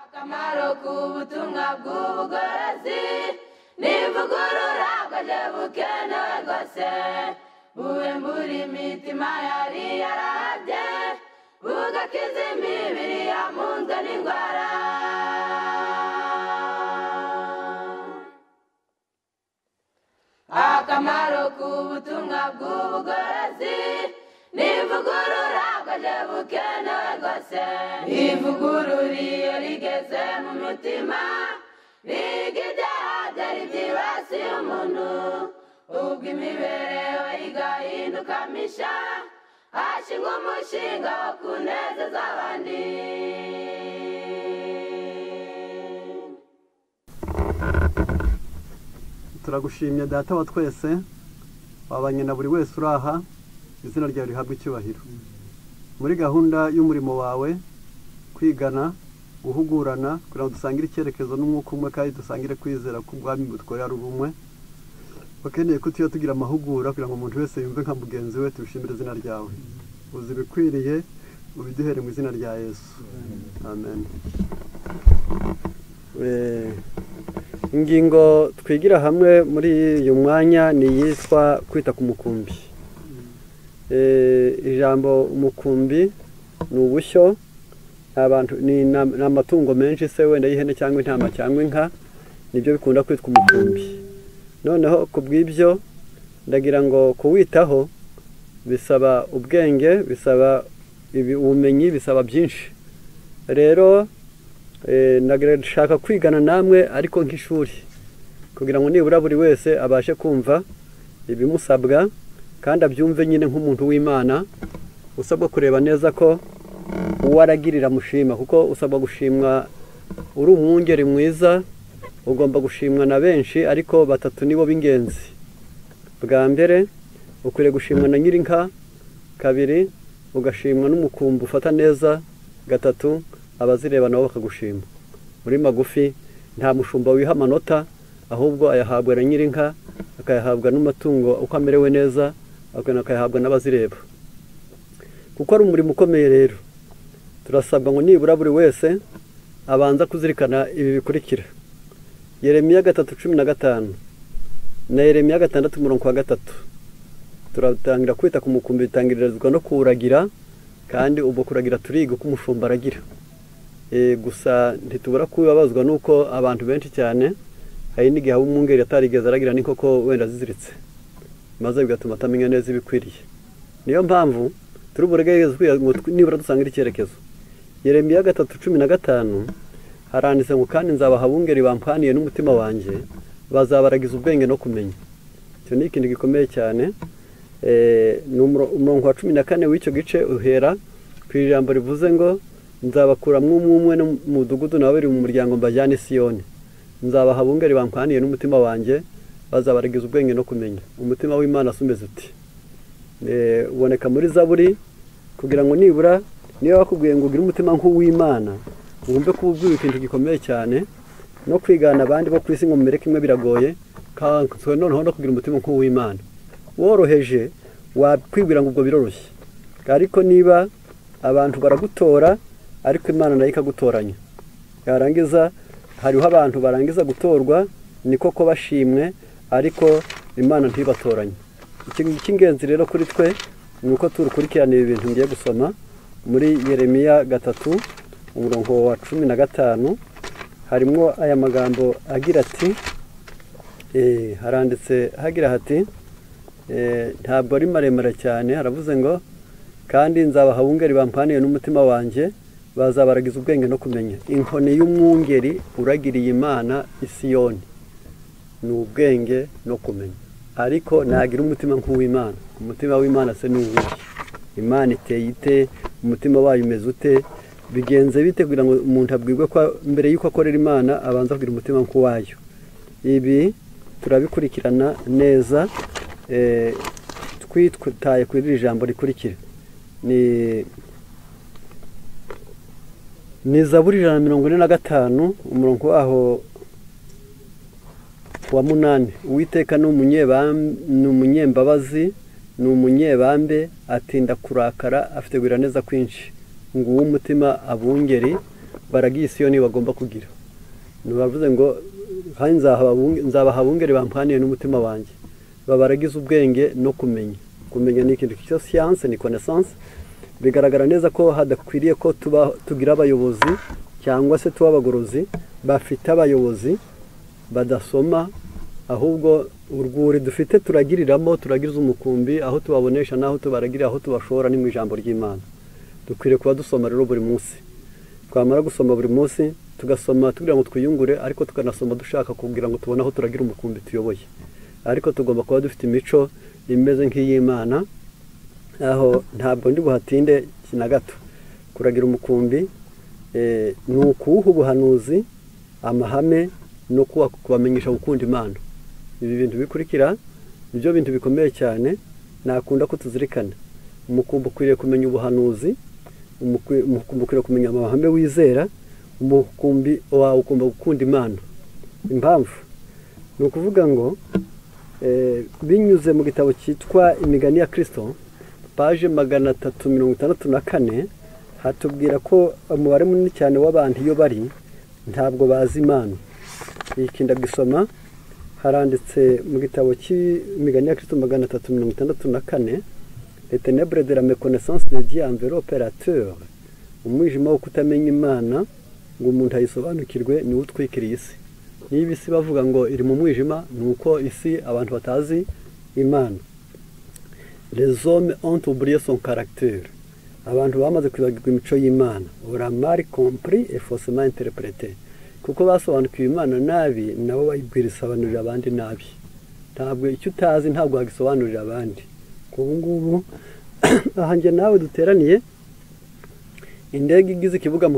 Akamaro k'ubutumwa bw'ubugorozi n'ivugurura bwaje bukenewe rwose, buhembura imitima yari yarahabye, bugakiza imibiri yamunzwe n'indwara. Akamaro k'ubutumwa bw'ubugorozi n'ivugurura bwaje bukenewe rwose, ivugurura iyo rigeze mu mutima riga ibyaha byari byibasiye umuntu, ubwo imibereho igahinduka misha, hashingwa umushinga wo kunezeza abandi. Turagushimye Data wa twese, wabanye na buri wese uraha, izina ryawe rihabwe icyubahiro. Muri gahunda y'umurimo wawe, kwigana, guhugurana, kugira ngo dusangire icyerekezo n'umwuka umwe kandi dusangire kwizera ko ubwami butwara ari ubumwe. Bakeneye ko tuba tugira amahugura kugira ngo umuntu wese yumve nka mugenzi we, tubishimire izina ryawe. Uzi ibikwiriye, ubiduhere mu izina rya Yesu. Amen. Ingingo twigira hamwe muri uyu mwanya ni iyitwa kwita ku mukumbi. Ijambo umukumbi ni ubushyo, abantu ni amatungo menshi se wenda y'ihene cyangwa intama cyangwa inka, nibyo bikunda kwitwa umukumbi. Noneho ku bw'ibyo ndagira ngo kuwitaho bisaba ubwenge, bisaba ubumenyi, bisaba byinshi. Rero ndashaka kwigana namwe ariko nk'ishuri, kugira ngo nibura buri wese abashe kumva ibimusabwa kandi abyumve nyine nk'umuntu w'Imana usabwa kureba neza ko uwo aragirira mushima, kuko usabwa gushimwa uri umwungeri mwiza, ugomba gushimwa na benshi, ariko batatu nibo b'ingenzi. Bwa mbere ukwiriye gushimwa na nyirinka, kabiri ugashimwa n'umukumbi ufata neza, gatatu abazireba nabo bakagushima. Muri magufi nta mushumba wiha amanota, ahubwo ayahabwa na nyirinka, akayahabwa n'amatungo uko amerewe neza, akayahabwa n'abazireba. Kuko ari umurimo ukomeye rero, turasabwa ngo nibura buri wese abanza kuzirikana ibi bikurikira. Yeremiya 3:15 na Yeremiya 6:3. Turatangira kwita ku mukumbi bitangirizwa no kuwuragira, kandi ubwo kuragira turiga uko umushumba aragira. Gusa ntitubura kubabazwa nuko abantu benshi cyane hari n'igihe umwungeri atarigeze aragira n'inkoko wenda ziziritse, maze bigatuma atamenya neza ibikwiriye. Niyo mpamvu turi buregereze ngo nibura dusangire icyerekezo. Yeremiya 3:15 haranditse ngo kandi nzabaha abungeri bampaniye n'umutima wanjye, bazabaragiza ubwenge no kumenya. Icyo ni ikintu gikomeye cyane. Ni umurongo wa 14 w'icyo gice uhera ku ijambo rivuze ngo nzabakuramwo umwe no mu mudugudu na babiri mu muryango mbajyane i Siyoni, nzabaha abungeri bampaniye n'umutima wanjye, bazabaragiza ubwenge no kumenya. Umutima w'Imana sumeze uti uboneka muri Zaburi, kugira ngo nibura niba bakubwiye ngo ugire umutima nk'uw'Imana, wumve ko ubwiwe ikintu gikomeye cyane. No kwigana abandi bo ku isi ngo mumereke imwe biragoye, kandi noneho no kugira umutima nk'uw'Imana woroheje wakwibwira ngo ubwo biroroshye, ariko niba abantu baragutora ariko Imana nayo ikagutoranya, yarangiza hariho abantu barangiza gutorwa niko ko bashimwe, ariko Imana ntibatoranye. Ikintu cy'ingenzi rero kuri twe ni uko turukurikirana ibi bintu ngiye gusoma muri Yeremiya 3 umurongo wa 15. Harimo aya magambo agira ati, haranditse hagira hati, ntabwo ari maremare cyane, haravuze ngo kandi nzabaha abungeri bampaniye n'umutima wanjye, bazabaragiza ubwenge no kumenya. Inkoni y'umwungeri uragiriye Imana i Siyoni ni ubwenge no kumenya, ariko nagira umutima nk'uw'Imana. Umutima w'Imana se ni uwuhe? Imana iteye ite? Umutima wayo umeze ute? Bigenze bite kugira ngo umuntu abwirwe ko mbere y'uko akorera Imana abanza kugira umutima nk'uwayo? Ibi turabikurikirana neza twitaye kuri iri jambo rikurikira. Ni Zaburi 145 umurongo waho wa 8. Uwiteka ni umunyembabazi, ni umunyebambe, atinda kurakara, afite kugira neza kwinshi. Nguwo umutima abungeri baragiye Isiyoni bagomba kugira. Bavuze ngo kandi nzabaha abungeri bampaniye n'umutima wanjye, babaragize ubwenge no kumenya. Kumenya ni ikintu cyo science, ni connaissance. Bigaragara neza ko hadakwiriye ko tuba tugira abayobozi cyangwa se tuba abagorozi bafite abayobozi badasoma, ahubwo urwuri dufite turagiriramo, turagiriza umukumbi aho tubabonesha n'aho tubaragira, aho tubashora ni mu ijambo ry'Imana. Dukwiriye kuba dusoma rero buri munsi. Twamara gusoma buri munsi tugasoma tugira ngo twiyungure, ariko tukanasoma dushaka kugira ngo tubone aho turagira umukumbi tuyoboye. Ariko tugomba kuba dufite imico imeze nk'iy'Imana, aho ntabwo ndi buhatinde na gato. Kuragira umukumbi ni ukuwuha ubuhanuzi, amahame no kubamenyesha gukunda Imana. Ibi bintu bikurikira nibyo bintu bikomeye cyane nakunda ko tuzirikana. Umukumbi ukwiriye kumenya ubuhanuzi, umukumbi ukwiriye kumenya amahame wizera, umukumbi wawe ugomba gukunda Imana. Impamvu ni ukuvuga ngo binyuze mu gitabo cyitwa Imigani ya Kristo, page 364, hatubwira ko umubare munini cyane w'abantu iyo bari ntabwo bazi Imana. Iki ndagisoma, haranditse mu gitabo cy'Imigani ya Kristo 364, les ténèbres de la méconnaissance de Dieu enveloppent la terre. Umwijima wo kutamenya Imana ngo umuntu ayisobanukirwe ni utwikiriye isi. Niba isi bavuga ngo iri mu mwijima, ni uko isi abantu batazi Imana. Les hommes ont oublié son caractère. Abantu bamaze kwibagirwa imico y'Imana. On mal compris et faussement interprété. Kuko basobanukiwe Imana nabi, nabo bayibwirisobanurira abandi nabi. Ntabwo icyo utazi ntabwo wagisobanurira abandi. Kubu ngubu aha njye nawe duteraniye, indege igize ikibuga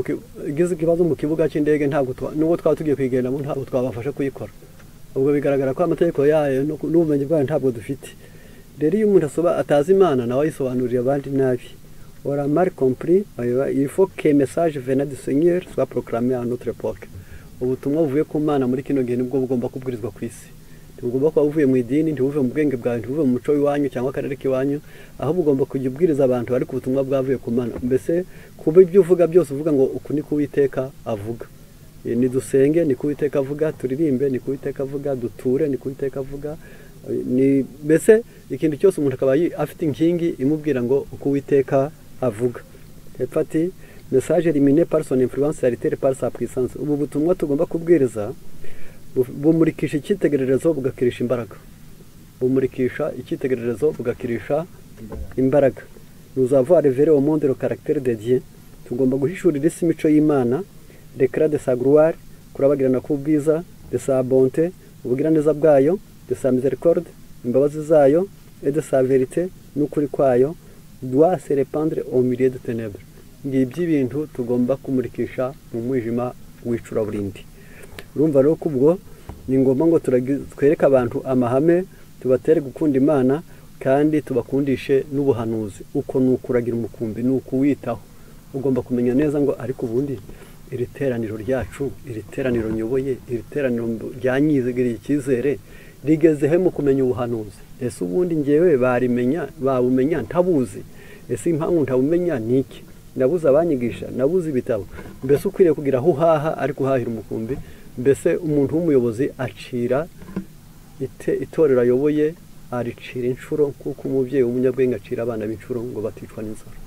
igize ikibazo mu kibuga cy'indege, ntabwo nubwo twaba tugiye kuyigendamo ntabwo twabafasha kuyikora. Ubwo bigaragara ko amategeko yayo n'ubumenyi bwayo ntabwo dufite. Rero iyo umuntu atazi Imana nawe ayisobanurira abandi nabi. On a mal compris, il faut que message venant du Seigneur soit proclamé à notre époque. Ubutumwa buvuye ku Mana muri kino gihe nibwo bugomba kubwirizwa ku isi. Ntibugomba kuba buvuye mu idini, ntibuvuye mu bwenge bwawe, ntibuvuye mu muco w'iwanyu cyangwa akarere k'iwanyu, ahubwo ugomba kujya ubwiriza abantu ariko ubutumwa bwavuye ku Mana. Mbese kuba ibyo uvuga byose uvuga ngo uku ni ko Uwiteka avuga. Ni dusenge ni ko Uwiteka avuga, turirimbe ni ko Uwiteka avuga, duture ni ko Uwiteka avuga. Ni mbese ikintu cyose umuntu akaba afite inkingi imubwira ngo uko Uwiteka avuga. Hepfo ati message éliminé par son influence réalité par sa puissance. Ubu butumwa tugomba kubwiriza bumurikisha icyitegererezo bugakirisha imbaraga. Bumurikisha icyitegererezo bugakirisha imbaraga. Nous avons à révéler au monde le caractère de Dieu. Tugomba guhishurira isi imico y'Imana, l'éclat de sa gloire, kurabagirana k'ubwiza, de sa bonté, ubugiraneza bwayo, de sa miséricorde, imbabazi zayo, et de sa vérité, n'ukuri kwayo, doit se répandre au milieu de ténèbres. Ngibyo ibintu tugomba kumurikisha mu mwijima w'icuraburindi. Urumva rero ko ubwo ni ngombwa ngo twereke abantu amahame, tubatere gukunda Imana kandi tubakundishe n'ubuhanuzi. Uko ni ukuragira umukumbi, ni ukuwitaho. Ugomba kumenya neza ngo ariko ubundi iri teraniro ryacu, iri teraniro nyoboye, iri teraniro ryanyizigiriye icyizere rigeze he mu kumenya ubuhanuzi? Ese ubundi ngewe barimenya, babumenya ntabuzi? Ese impamvu ntabumenya ni iki? Nabuze abanyigisha, nabuze ibitabo. Mbese ukwiriye kugira aho uhaha ariko uhahira umukumbi. Mbese umuntu w'umuyobozi acira itorero ayoboye, aricira inshuro kuko umubyeyi w'umunyabwenge acira abana b'inshuro ngo baticwa n'inzara.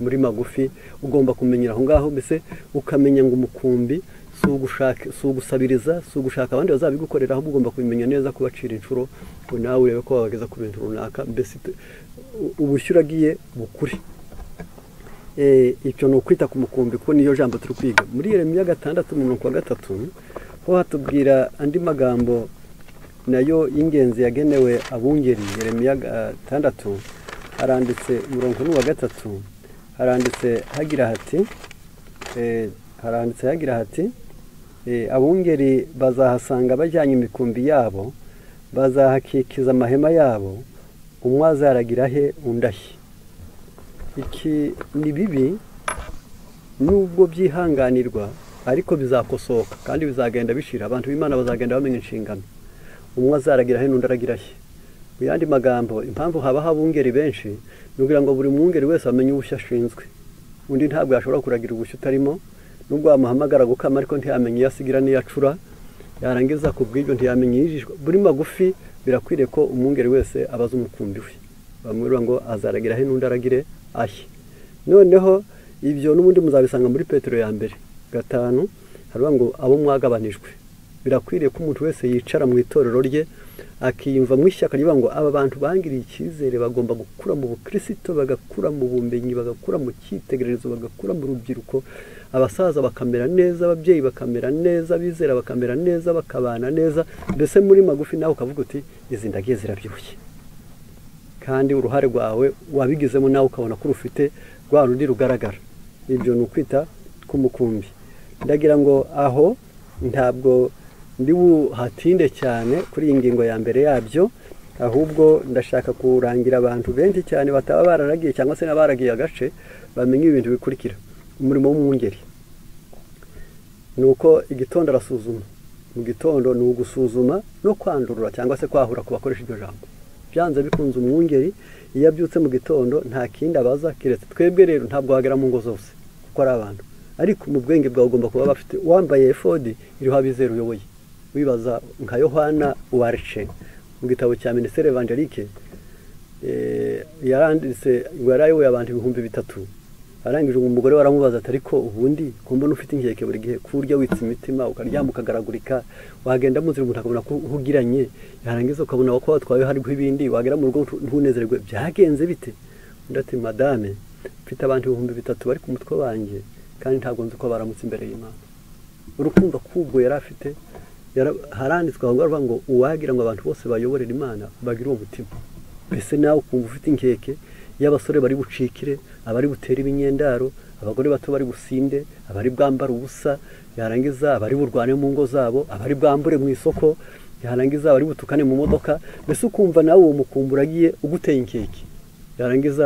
Muri magufi ugomba kumenyera aho ngaho, mbese ukamenya ngo umukumbi si ugusabiriza, si ugushaka abandi bazabigukorera, ahubwo ugomba kubimenya neza kubacira inshuro ngo nawe urebe ko wabageza ku bintu runaka. Mbese ubushyuragiye bukuri. Icyo ni ukwita ku mukumbi, kuko niyo jambo turi kwiga. Muri Yeremiya 6:3 ho hatubwira andi magambo nayo y'ingenzi yagenewe abungeri. Yeremiya 6 haranditse umurongo wa 3, haranditse hagira hati, haranditse hagira hati, abungeri bazahasanga bajyanye imikumbi yabo, bazahakikiza amahema yabo, umwe azaragira he undi ahe. Iki ni bibi nubwo byihanganirwa, ariko bizakosoka kandi bizagenda bishira. Abantu b'Imana bazagenda bamenya inshingano, umwe azaragira he n'undi aragira he. Mu yandi magambo, impamvu haba abungeri benshi ni ukugira ngo buri mwungeri wese amenye ubushyo ashinzwe. Undi ntabwo yashobora kuragira ubushyo utarimo, Nubwo wamuhamagara gukama ariko ntiyamenya iyo asigira n'iyo acura, yarangiza ku bw'ibyo ntiyamenya iyijishwa. Buri magufi birakwiriye ko umwungeri wese abaza umukumbi we, bamubwira ngo azaragira he n'undi aragire ahe. Noneho ibyo n'ubundi muzabisanga muri Petero ya mbere 5, haravuga ngo abo mwagabanijwe. Birakwiriye ko umuntu wese yicara mu itorero rye akiyumva mu ishyaka rivuga ngo aba bantu bangiriye icyizere bagomba gukura mu bukristo, bagakura mu bumenyi, bagakura mu cyitegererezo, bagakura mu rubyiruko, abasaza bakamera neza, ababyeyi bakamera neza, abizera bakamera neza, bakabana neza. Mbese muri magufi nawe ukavuga uti izi ndagiye zirabyibushye, kandi uruhare rwawe wabigizemo nawe ukabona ko rufite rwa rundi rugaragara. Ibyo ni ukwita ku mukumbi. Ndagira ngo aho ntabwo ndi buhatinde cyane kuri iyi ngingo ya mbere yabyo, ahubwo ndashaka kurangira abantu benshi cyane bataba bararagiye cyangwa se n'abaragiye agace bamenye ibintu bikurikira. Umurimo w'umwungeri ni uko igitondo arasuzuma, mu gitondo ni ugusuzuma no kwandurura cyangwa se kwahura ku bakoresha iryo jambo. Byanze bikunze umwungeri iyo abyutse mu gitondo nta kindi abaza keretse twebwe. Rero ntabwo wagera mu ngo zose kuko ari abantu, ariko mu bwenge bwawe ugomba kuba bafite wambaye efodi iriho abizera uyoboye. Wibaza nka Yohana Warce mu gitabo cya Ministère Evangelique, yaranditse ngo yarayoboye abantu 3000. Arangije umugore waramubaza ati ariko ubundi ko mbona ufite inkeke buri gihe, kurya witsa imitima ukaryama ukagaragurika, wagenda mu nzira umuntu akabona ko uhugiranye, yarangiza ukabona ko watwaye hariho ibindi, wagera mu rugo ntunezerwe, byagenze bite? Undi ati madame, mfite abantu 3000 bari ku mutwe wanjye kandi ntabwo nzi ko baramutse imbere y'Imana. Urukundo kubwo yari afite haranditswe aho ngaho ngo uwagira ngo abantu bose bayoborera Imana bagire uwo mutima. Mbese nawe ukumva ufite inkeke y'abasore bari bucikire, abari butere ibinyendaro, abagore bato bari businde, abari bwambara ubusa, yarangiza abari burwane mu ngo zabo, abari bwambure mu isoko, yarangiza abari butukane mu modoka. Mbese ukumva nawe uwo mukumbura agiye uguteye inkeke, yarangiza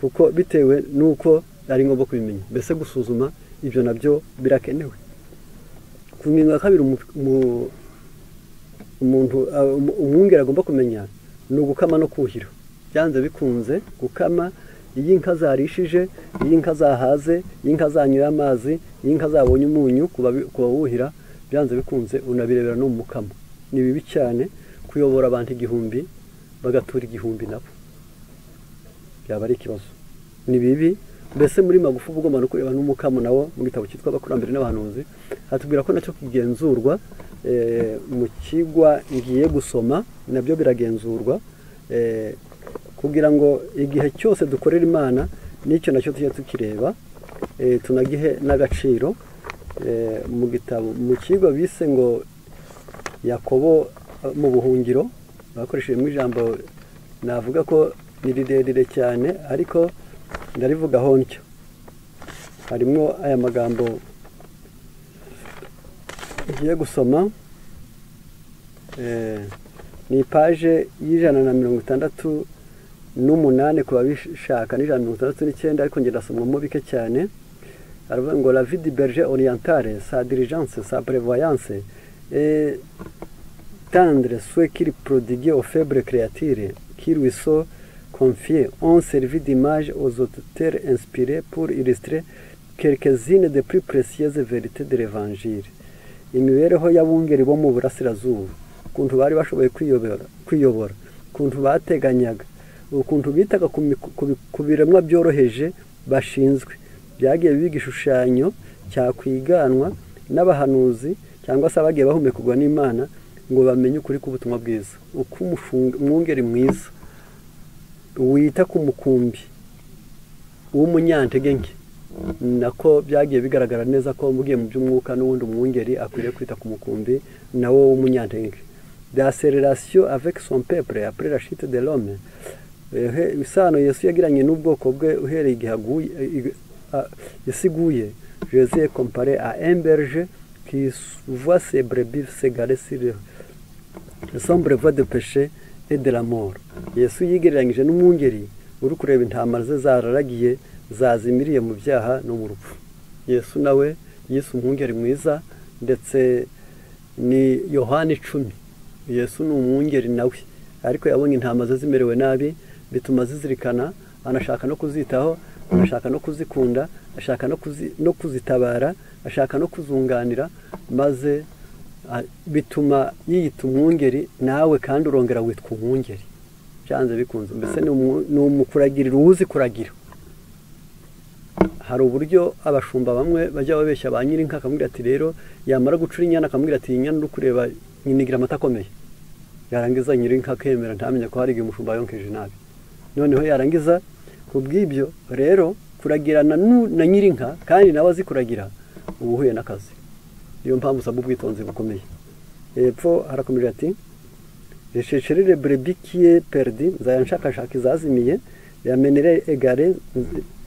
kuko bitewe nuko ari ngombwa kubimenya. Mbese gusuzuma ibyo nabyo birakenewe. Ku ngingo ya kabiri umuntu umwungeri agomba kumenya ni ugukama no kuhira. Byanze bikunze gukama iyo inka zarishije, iyo inka zahaze, iyo inka zanyoye amazi, iyo inka zabonye umunyu kubawuhira, byanze bikunze unabirebera no mu mukamo. Ni bibi cyane kuyobora abantu 1000 bagatura 1000 nabo, byaba ari ikibazo, ni bibi. Mbese muri magufi ubwo ugomba no kureba n'umukamo nawo. Mu gitabo cyitwa Abakurambere n'Abahanuzi hatubwira ko nacyo kigenzurwa. Mu kigwa ngiye gusoma nabyo biragenzurwa, kugira ngo igihe cyose dukorera Imana n'icyo nacyo tujye tukireba, tunagihe n'agaciro. Mu gitabo mu kigo bise ngo Yakobo mu buhungiro, bakoresheje mu ijambo navuga ko ni rirerire cyane ariko ndarivugaho ntyo. Harimo aya magambo ngiye gusoma, ni page y'168 ku babishaka, ni 169, ariko ngenda ndasomamo bike cyane. Aravuga ngo la vie du berger oriental, sa diligence, sa prévoyance et tendre soin qu'il prodiguait aux faibles créatures qui lui sont confiées ont servi d'image aux auteurs inspirés pour illustrer quelques-unes des plus précieuses vérités de l'Évangile. Imibereho y'abungeri bo mu burasirazuba, ukuntu bari bashoboye kwiyobora, ukuntu bateganyaga, ukuntu bitaga ku biremwa byoroheje bashinzwe, byagiye biba igishushanyo cyakwiganwa n'abahanuzi cyangwa se abagiye bahumekurwa n'Imana ngo bamenye ukuri k'ubutumwa bwiza. Uko umwungeri mwiza wita ku mukumbi w'umunyantege nke, nako byagiye bigaragara neza ko mugiye mu by'umwuka n'ubundi umwungeri akwiriye kwita ku mukumbi nawo w'umunyantege nke. Dans ses relations avec son peuple après la chute de l'homme, isano Yesu yagiranye n'ubwoko bwe uhereye igihe isi iguye, Jésus est comparé à un berger qui voit ses brebis s'égarer sur le sombre voie de péché et de la mort. Yesu yigereranyije n'umwungeri uri kureba intama ze zararagiye zazimiriye mu byaha no mu rupfu. Yesu nawe yise umwungeri mwiza, ndetse ni Yohani 10. Yesu ni umwungeri nawe, ariko yabonye intama ze zimerewe nabi bituma zizirikana, anashaka no kuzitaho. ashaka no kuzikunda, ashaka no kuzitabara, ashaka no kuzunganira, maze bituma yiyita umwungeri, nawe kandi urongera witwa umwungeri byanze bikunze. Mbese ni umukuragirira uwuzi kuragira. Hari uburyo abashumba bamwe bajya babeshya ba nyirinka, akamubwira ati rero yamara gucura inyana akamubwira ati inyana uri kureba nyinigira amata akomeye, yarangiza nyirinka akemera ntamenye ko hari igihe umushumba yonkeje nabi. Noneho yarangiza kubw'ibyo rero kuragirana na nyirinka kandi nawe azi kuragira, uba uhuye n'akazi. Niyo mpamvu usaba ubwitonzi bukomeye. Hepfo harakomeje ati je chercherai les brebis qui est perdu, nzajya nshakashaka izazimiye, j'amènerai égaré,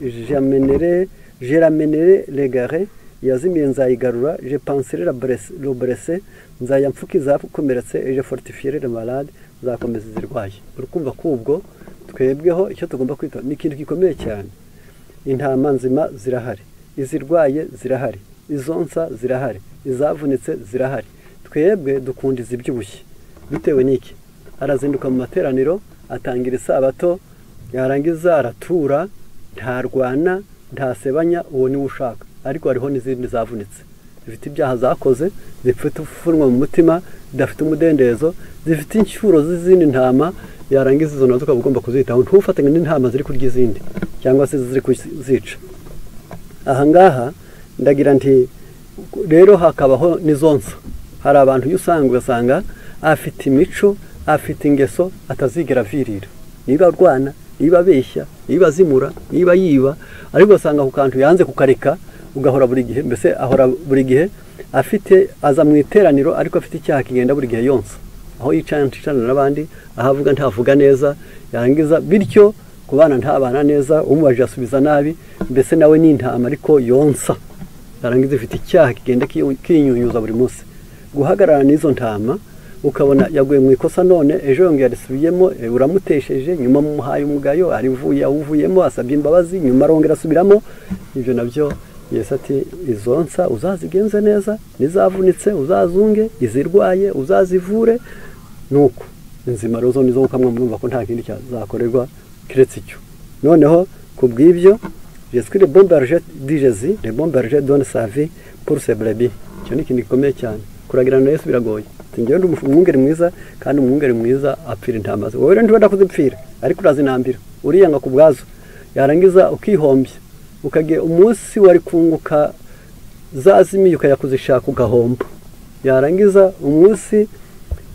je ramènerai l'égaré, yazimiye nzayigarura, je panserai le blessé, nzajya mfuka izakomeretse, et je fortifierai le malade, nzakomeza izirwaye. Urukumva ko ubwo twebweho icyo tugomba kwita ni ikintu gikomeye cyane. Intama nzima zirahari, izirwaye zirahari, izonsa zirahari, izavunitse zirahari. Twebwe dukunda izibyibushye. Bitewe n'iki? Arazinduka mu materaniro, atangira isabato, yarangiza aratura, ntarwana, ntasebanya, uwo niwe ushaka. Ariko hariho n'izindi zavunitse, zifite ibyaha zakoze, zifite ufunwa mu mutima, zidafite umudendezo, zifite incyuro z'izindi ntama, yarangiza izo nazo ukaba ugomba kuzitaho, ntufatanye n'intama ziri kurya izindi cyangwa se ziri kuzica. Aha ngaha ndagira nti rero hakabaho n'izonsa. Hari abantu iyo usanga ugasanga afite imico, afite ingeso atazigera avirira, niba arwana, niba abeshya, niba azimura, niba yiba, ariko ugasanga ku kantu yanze kukareka, ugahora buri gihe, mbese ahora buri gihe afite, aza mu iteraniro ariko afite icyaha kigenda buri gihe yonsa, aho yicara nticana n'abandi, aho avuga ntavuga neza, yarangiza bityo kubana ntabana neza, umubajije asubiza nabi, mbese nawe ni intama ariko yonsa, yarangiza ifite icyaha kigenda kinyunyuza buri munsi. Guhagarara n'izo ntama ukabona yaguye mu ikosa none ejo yongera arisubiyemo, uramutesheje, nyuma mumuhaye umugayo, arivuye awuvuyemo, asabye imbabazi, nyuma arongera asubiramo. Ibyo nabyo Yesu ati izonsa uzazigenze neza, nizavunitse uzazunge, izirwaye uzazivure. Nuko inzima rero zo nizo ukamwa murumva ko nta kindi cyazakorerwa kiretse icyo. Noneho kubw'ibyo je suis le bon berger dit Jésus, le bon berger donne sa vie pour ses brebis. Icyo ni ikintu gikomeye cyane. Kuragirana na Yesu biragoye. Njyewe ndi umwungeri mwiza, kandi umwungeri mwiza apfira intama ze. Wowe rero ntibenda kuzipfira, ariko urazinambira, uriyanga ku bwazo, yarangiza ukihombya, ukagiye umunsi wari kunguka zazimiye ukajya kuzishaka ugahomba, yarangiza umunsi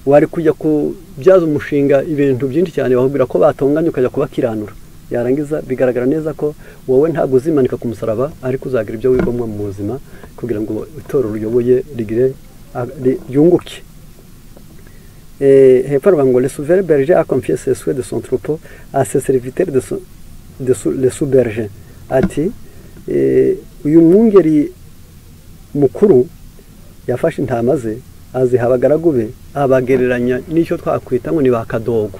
wari kujya kubyaza umushinga ibintu byinshi cyane bakubwira ko batonganye ukajya kubakiranura, yarangiza bigaragara neza ko wowe ntabwo uzimanika ku musaraba, ariko uzagira ibyo wigomwa mu buzima kugira ngo itorero uyoboye rigire ryunguke. Hepfo aravuga ngo le souverain berger a confié ses soins de son troupeau à ses serviteurs de sous-berger. Ati uyu mwungeri mukuru yafashe intama ze aziha abagaragu be, abagereranya n'icyo twakwita ngo ni ba kadogo,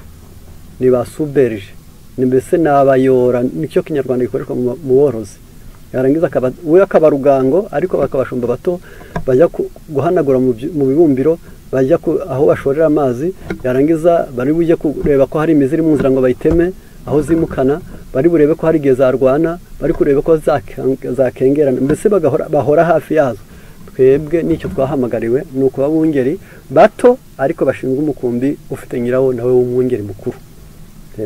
ni ba sous-berger, ni mbese n'abayora, nicyo kinyarwanda gikoreshwa mu borozi. Yarangiza we akaba rugango, ariko bakabashumba bato bajya guhanagura mu bibumbiro, bajya aho bashorera amazi, yarangiza bari bujye kureba ko hari imizi iri mu nzira ngo bayiteme aho zimukana, bari burebe ko hari igihe zarwana, bari kureba ko zakengerana, mbese bahora hafi yazo. Twebwe nicyo twahamagariwe, ni ukuba bungeri bato ariko bashinzwe umukumbi ufite nyirawo nawe w'umwungeri mukuru.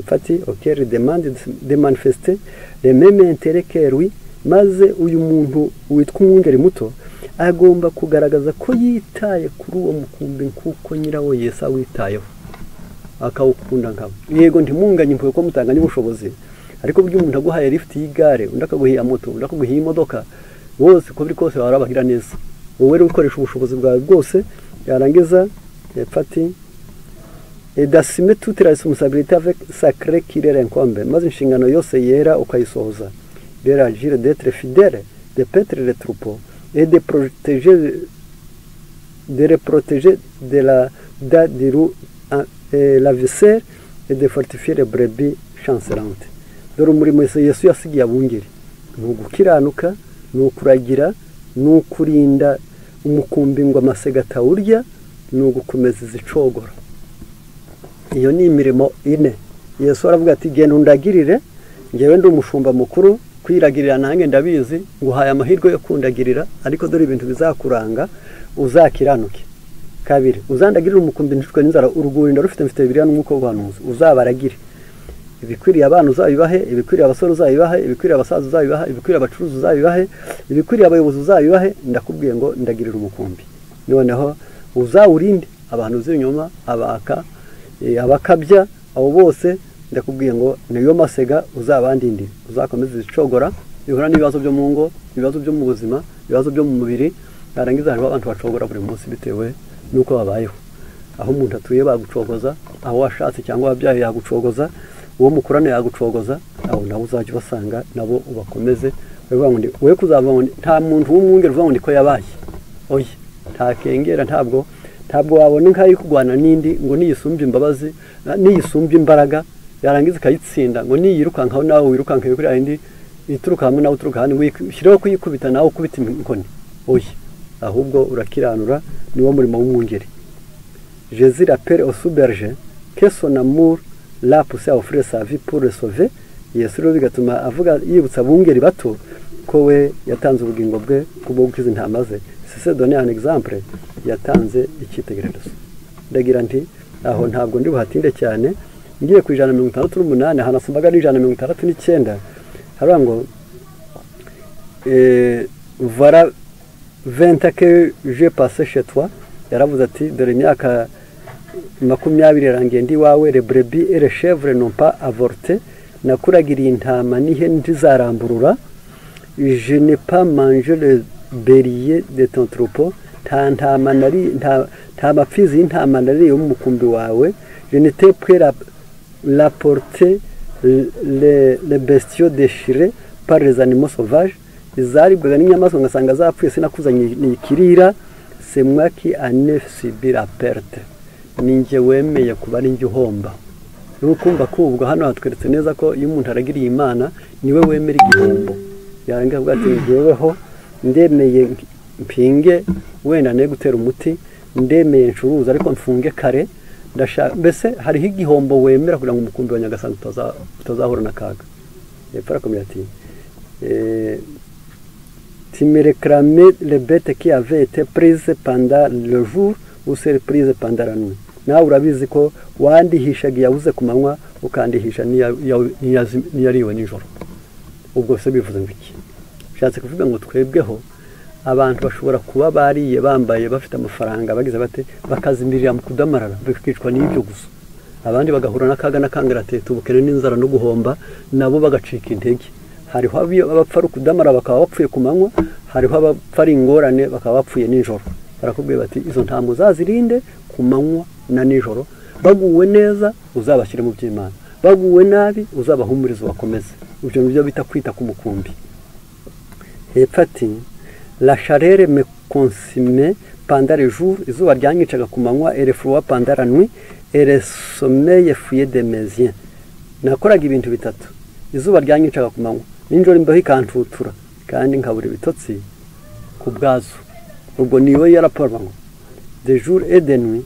Ati auquel demande de manifester les mêmes intérêts que lui, maze uyu muntu witwa umwungeri muto agomba kugaragaza ko yitaye kuri uwo mukumbi kuko nyirawo Yesu awitayeho, akawukunda nkabo. Yego ntimunganye impuhwe ko mutanganye ubushobozi, ariko buryo umuntu aguhaye lift y'igare, undi akaguha moto, undi akaguha imodoka, bose uko biri kose barabagira neza. Wowe rero ukoresha ubushobozi bwawe bwose, yarangiza ati et d'assumer toute la responsabilité avec sacré qui leur incombe, maze inshingano yose yera ukayisohoza. De agir, d'être fidèle, de paître les troupeaux et de protéger, de les protéger de la du la viscère et de fortifier les brebis chancelantes. Dore umurimo Yesu yasigiye abungeri ni ugukiranuka, ni ukuragira, ni ukurinda umukumbi ngo amasega atawurya, ni ugukomeza izicogora. Iyo ni imirimo ine. Yesu aravuga ati genda undagirire, njyewe ndi umushumba mukuru, Kwiragirira nanjye ndabizi, nguhaye amahirwe yo kundagirira, ariko dore ibintu bizakuranga, uzakiranuke. Kabiri, uzandagirira umukumbi nticwe n'inzara, urwuri ndarufite, mfite Bibiliya n'umwuka w'ubuhanuzi, uzabaragire. Ibikwiriye abana uzabibahe, ibikwiriye abasore uzabibahe, ibikwiriye abasaza uzabibahe, ibikwiriye abacuruzi uzabibahe, ibikwiriye abayobozi uzabibahe. Ndakubwiye ngo ndagirira umukumbi, noneho uzawurinde abantu z'ibinyoma, abaka, abakabya, abo bose ndakubwiye ngo niyo masega uzabandindire. Uzakomeza izicogora bihura n'ibibazo byo mu ngo, ibibazo byo mu buzima, ibibazo byo mu mubiri. Yarangiza hariho abantu bacogora buri munsi bitewe n'uko babayeho. Aho umuntu atuye bagucogoza, aho washatse cyangwa wabyaye yagucogoza, uwo mukorana yagucogoza, aho nawe uzajya ubasanga nabo ubakomeze. We kuzavuga ngo nta muntu w'umwungeri uvuga ngo niko yabaye, oya, ntakengera. Ntabwo wabona inka iri kurwana n'indi ngo niyisumbye imbabazi, niyisumbye imbaraga, yarangiza ikayitsinda, ngo niyirukankaho nawe wirukanka kuri yindi ituruka hamwe nawe uturuka ahandi, ngo ushyireho kuyikubita nawe ukubita inkoni, oya, ahubwo urakiranura. Niwo murimo w'umwungeri. Jésus rappelle au sous-berger que son amour l'a poussé à offrir sa vie pour le sauver. Yesu rero bigatuma avuga, yibutsa abungeri bato ko we yatanze ubugingo bwe kubwo gukiza intama ze. S'est donné un exemple, yatanze icyitegererezo. Ndagira nti aho ntabwo ndi buhatinde cyane, ngiye ku 168, hanasomaga n'169, haravuga ngo voilà 20 ans que j'ai passé chez toi. Yaravuze ati dore imyaka 20 irangiye ndi iwawe. Les brebis et les chèvres n'ont pas avorté, nakuragiriye intama n'ihene ntizaramburura. Je n'ai pas mangé le bélier de ton troupeau, nta ntama nari, nta mapfizi y'intama nariye mu mukumbi wawe. Je n'étais prêt à porter les bestiaux déchirés par les animaux sauvages, izaribwaga n'inyamaswa ngasanga zapfuye sinakuzanye ikirira. C'est moi qui en ai subi la perte, ninjye wemeye kuba ari njye uhomba. Nukumva ko ubwo hano hatweretse neza ko iyo umuntu aragiriye Imana niwe wemera igihombo, yarangiza avuga ati njyeweho ndemeye mpinge, wenda ne gutera umuti, ndemeye ncuruza ariko mfunge kare, ndashaka. Mbese hariho igihombo wemera kugira ngo umukumbi wa Nyagasani utazahura n'akaga. Hepfo arakomeza ati tu me réclamais les bêtes qui avaient été prises pendant le jour ou celles prises pendant la nuit. Nawe urabizi ko wandihishaga iyabuze ku manywa, ukandihisha n'iyariwe nijoro. Ubwo se bivuze ngo iki? Bishatse kuvuga ngo twebweho abantu bashobora kuba bariye, bambaye, bafite amafaranga, bagize bate, bakazimirira mu kudamarara, bakicwa n'ibyo gusa, abandi bagahura n'akaga n'akangaratete, ubukene n'inzara no guhomba, nabo bagacika intege. Hariho abapfa ari ukudamara bakaba bapfuye ku manywa, hariho abapfa ari ingorane bakaba bapfuye nijoro. Barakubwiye bati izo ntama uzazirinde ku manywa na nijoro, baguwe neza uzabashyire mu by'Imana, baguwe nabi uzabahumurize ubakomeze. Ibyo nibyo bita kwita ku mukumbi. Hepfo ati la chaleur me consumait pendant le jour, izuba ryanyicaga ku manywa, et le froid pendant la nuit, et le sommeil fuyait de mes yeux. Nakoraga ibintu bitatu: izuba ryanyicaga ku manywa, nijoro imbeho ikantutura, kandi nkabura ibitotsi ku bwazo. Ubwo niwe yaraporo ngo de jour et de nuit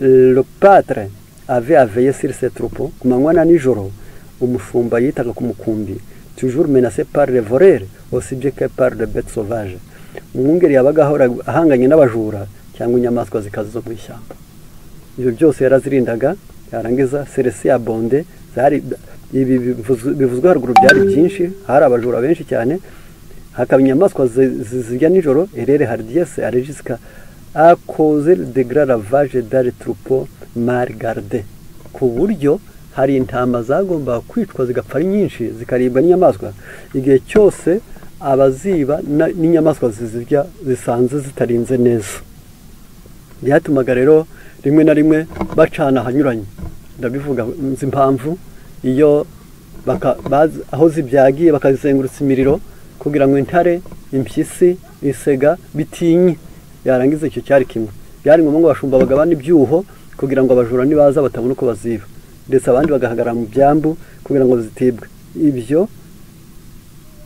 le pâtre avait à veiller sur ses troupeaux. Ku manywa na nijoro umushumba yitaga ku mukumbi, toujours menacé par les voleurs aussi bien que par les bêtes sauvages. Umwungeri yabaga ahora ahanganye n'abajura cyangwa inyamaswa zikaze zo mu ishyamba. Ibyo byose yarazirindaga. Yarangiza celles-ci abondaient, zari ibi bivuzwe haruguru byari byinshi, hari abajura benshi cyane, hakaba inyamaswa zirya nijoro. Et leur hardiesse allait jusqu'à causer de grands ravages dans les troupeaux mal gardés, ku buryo hari intama zagombaga kwicwa zigapfa ari nyinshi, zikaribwa n'inyamaswa igihe cyose abaziba n'inyamaswa zizirya zisanze zitarinze neza. Byatumaga rero rimwe na rimwe bacana ahanyuranye. Ndabivuga nzi impamvu, iyo aho zibyagiye bakazizengurutsa imiriro kugira ngo intare, impyisi, isega bitinye. Yarangiza icyo cyari kimwe. Byari ngombwa ngo abashumba bagabane ibyuho kugira ngo abajura nibaza batabona uko baziba, ndetse abandi bagahagarara mu byambu kugira ngo zitibwe. Ibyo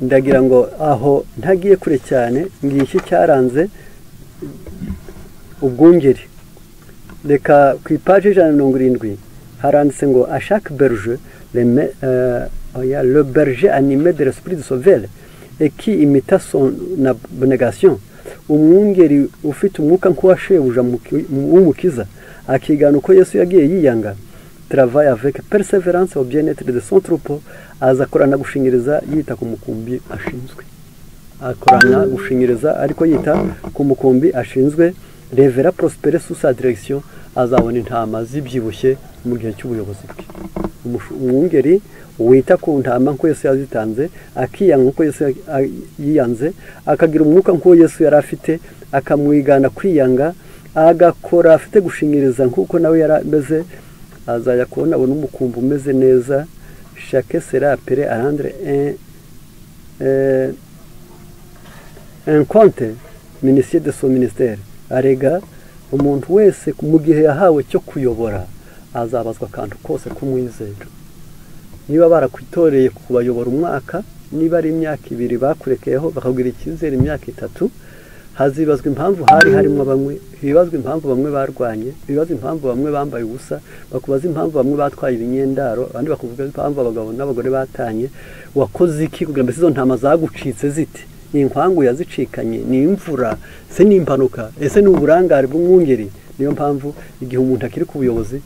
ndagira ngo aho ntagiye kure cyane, ngiki cyaranze ubwungeri. Reka ku ipaji 170. Haranditse ngo à chaque berger, le berger animé de l'esprit de sauveur et qui imita son abnégation, umwungeri ufite umwuka nk'uwa shebuja w'umukiza, akigana uko Yesu yagiye yiyanga, travaille avec persévérance au bien-être de son troupeau, azakorana gushingiriza yita ku mukumbi ashinzwe. Akorana gushingiriza ariko yita ku mukumbi ashinzwe, les verra prospérer sous sa direction, azabona intama zibyibushye mu gihe cy'ubuyobozi bwe. Umwungeri wita ku ntama nk'uko Yesu yazitanze, akiyanga nk'uko Yesu yiyanze, akagira umwuka nk'uwo Yesu yari afite, akamwigana kwiyanga, agakora afite gushingiriza nk'uko nawe yari ameze, azajya kubona abona umukumbi umeze neza. Chacun sera appelé à rendre un compte minutieux de son ministère. Arega umuntu wese mu gihe yahawe cyo kuyobora azabazwa akantu kose k'umwizero. Niba barakwitoreye kubayobora umwaka, niba ari imyaka 2 bakurekeyeho bakakugira icyizere imyaka 3, hazibazwa impamvu hari harimo bamwe, hibazwa impamvu bamwe barwanye, hibazwa impamvu bamwe bambaye ubusa, bakubaza impamvu bamwe batwaye ibinyendaro, abandi bakuvuga impamvu abagabo n'abagore batanye. Wakoze iki kugira ngo izo ntama zagucitse zite? Ni inkwangu yazicikanye, ni imvura, se ni impanuka, ese ni uburangare bw'umwungeri? Niyo mpamvu igihe umuntu akiri ku buyobozi,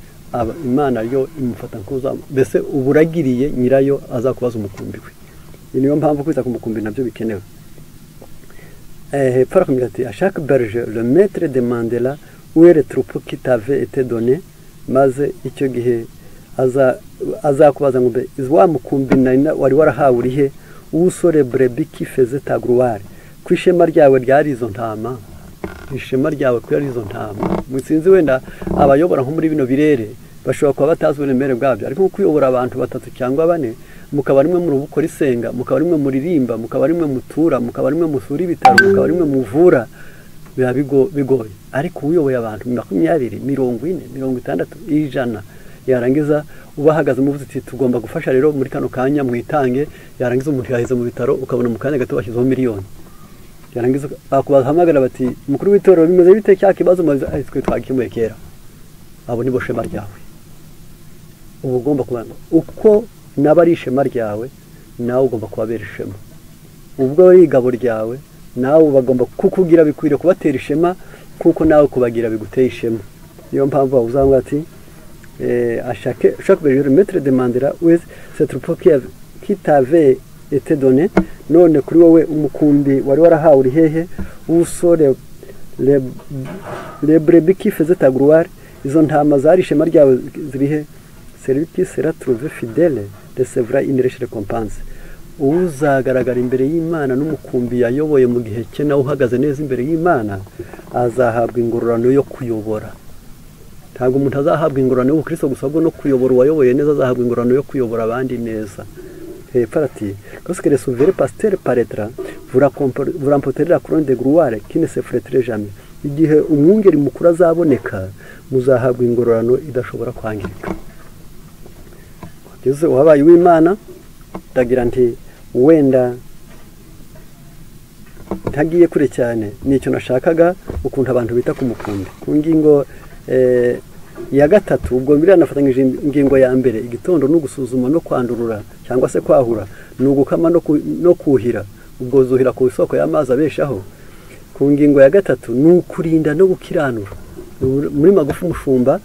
Imana yo imufata nkuza, mbese uburagiriye nyirayo azakubaza umukumbi we. Niyo mpamvu kwita ku mukumbi nabyo bikenewe. Hepfo arakomeza ati à chaque berger le maître demandera où est le troupeau qui t'avait été donné, maze icyo gihe azakubaza ngo mbe wa mukumbi wari warahawe urihe? Où sont les brebis qui faisaient ta gloire? Ku ishema ryawe ryari izo ntama, ishema ryawe ko yari izo ntama. Musinzi wenda abayobora nko muri bino birere bashobora kuba batazi uburemere bwabyo, ariko kuyobora abantu 3 cyangwa 4, mukaba rimwe mu rubukora isenga, mukaba rimwe muririmba, mukaba rimwe mutura, mukaba rimwe musura ibitaro, mukaba rimwe muvura, biba bigoye. Ariko uyoboye abantu 20, 40, 60, 100, yarangiza ubahagaze muvuze ati tugomba gufasha rero muri kano kanya mwitange, yarangiza umuntu yaheze mu bitaro ukabona mu kanya gato bashyizeho miliyoni, yarangiza bakubahamagara bati mukuru w'itorero bimeze bite cya kibazo twe twagimuye kera. Abo nibo shema ryawe. Uba ugomba kubana uko naba ari ishema ryawe, nawe ugomba kubabera ishema. Ubwo ari igabo ryawe, nawe bagomba kukugira bikwiriye kubatera ishema, kuko nawe kubagira biguteye ishema. Niyo mpamvu uzanga ati à chaque berger le maître demandera où est ce troupeau qui t'avait été donné. None kuri wowe umukumbi wari warahawe uri hehe? Où sont les brebis qui faisaient ta gloire? Izo ntama zari ishema ryawe ziri he? Celui qui sera trouvé fidèle recevra une riche récompense. Uzagaragara imbere y'Imana n'umukumbi yayoboye mu gihe cye nawe uhagaze neza imbere y'Imana, azahabwa ingororano yo kuyobora. Ntabwo umuntu azahabwa ingororano y'ubukristo gusa, ahubwo no kuyobora uwayoboye neza azahabwa ingororano yo kuyobora abandi neza. Hepfo ati lorsque le souverain pasteur paraîtra, vous remporterez la couronne de gloire qui ne se flétrira jamais. Igihe umwungeri mukuru azaboneka, muzahabwa ingororano idashobora kwangirika. Yesu wabaye uw'Imana, ndagira nti wenda ntagiye kure cyane, nicyo nashakaga ukuntu abantu bita ku mukumbi. Ku ngingo ya 3, ubwo mbere nafatanyije ingingo ya mbere, igitondo no gusuzuma no kwandurura cyangwa se kwahura, ni ugukama no kuhira, ubwo zuhira ku isoko y'amazi abeshaho. Ku ngingo ya 3 ni ukurinda no gukiranura. Muri magufi umushumba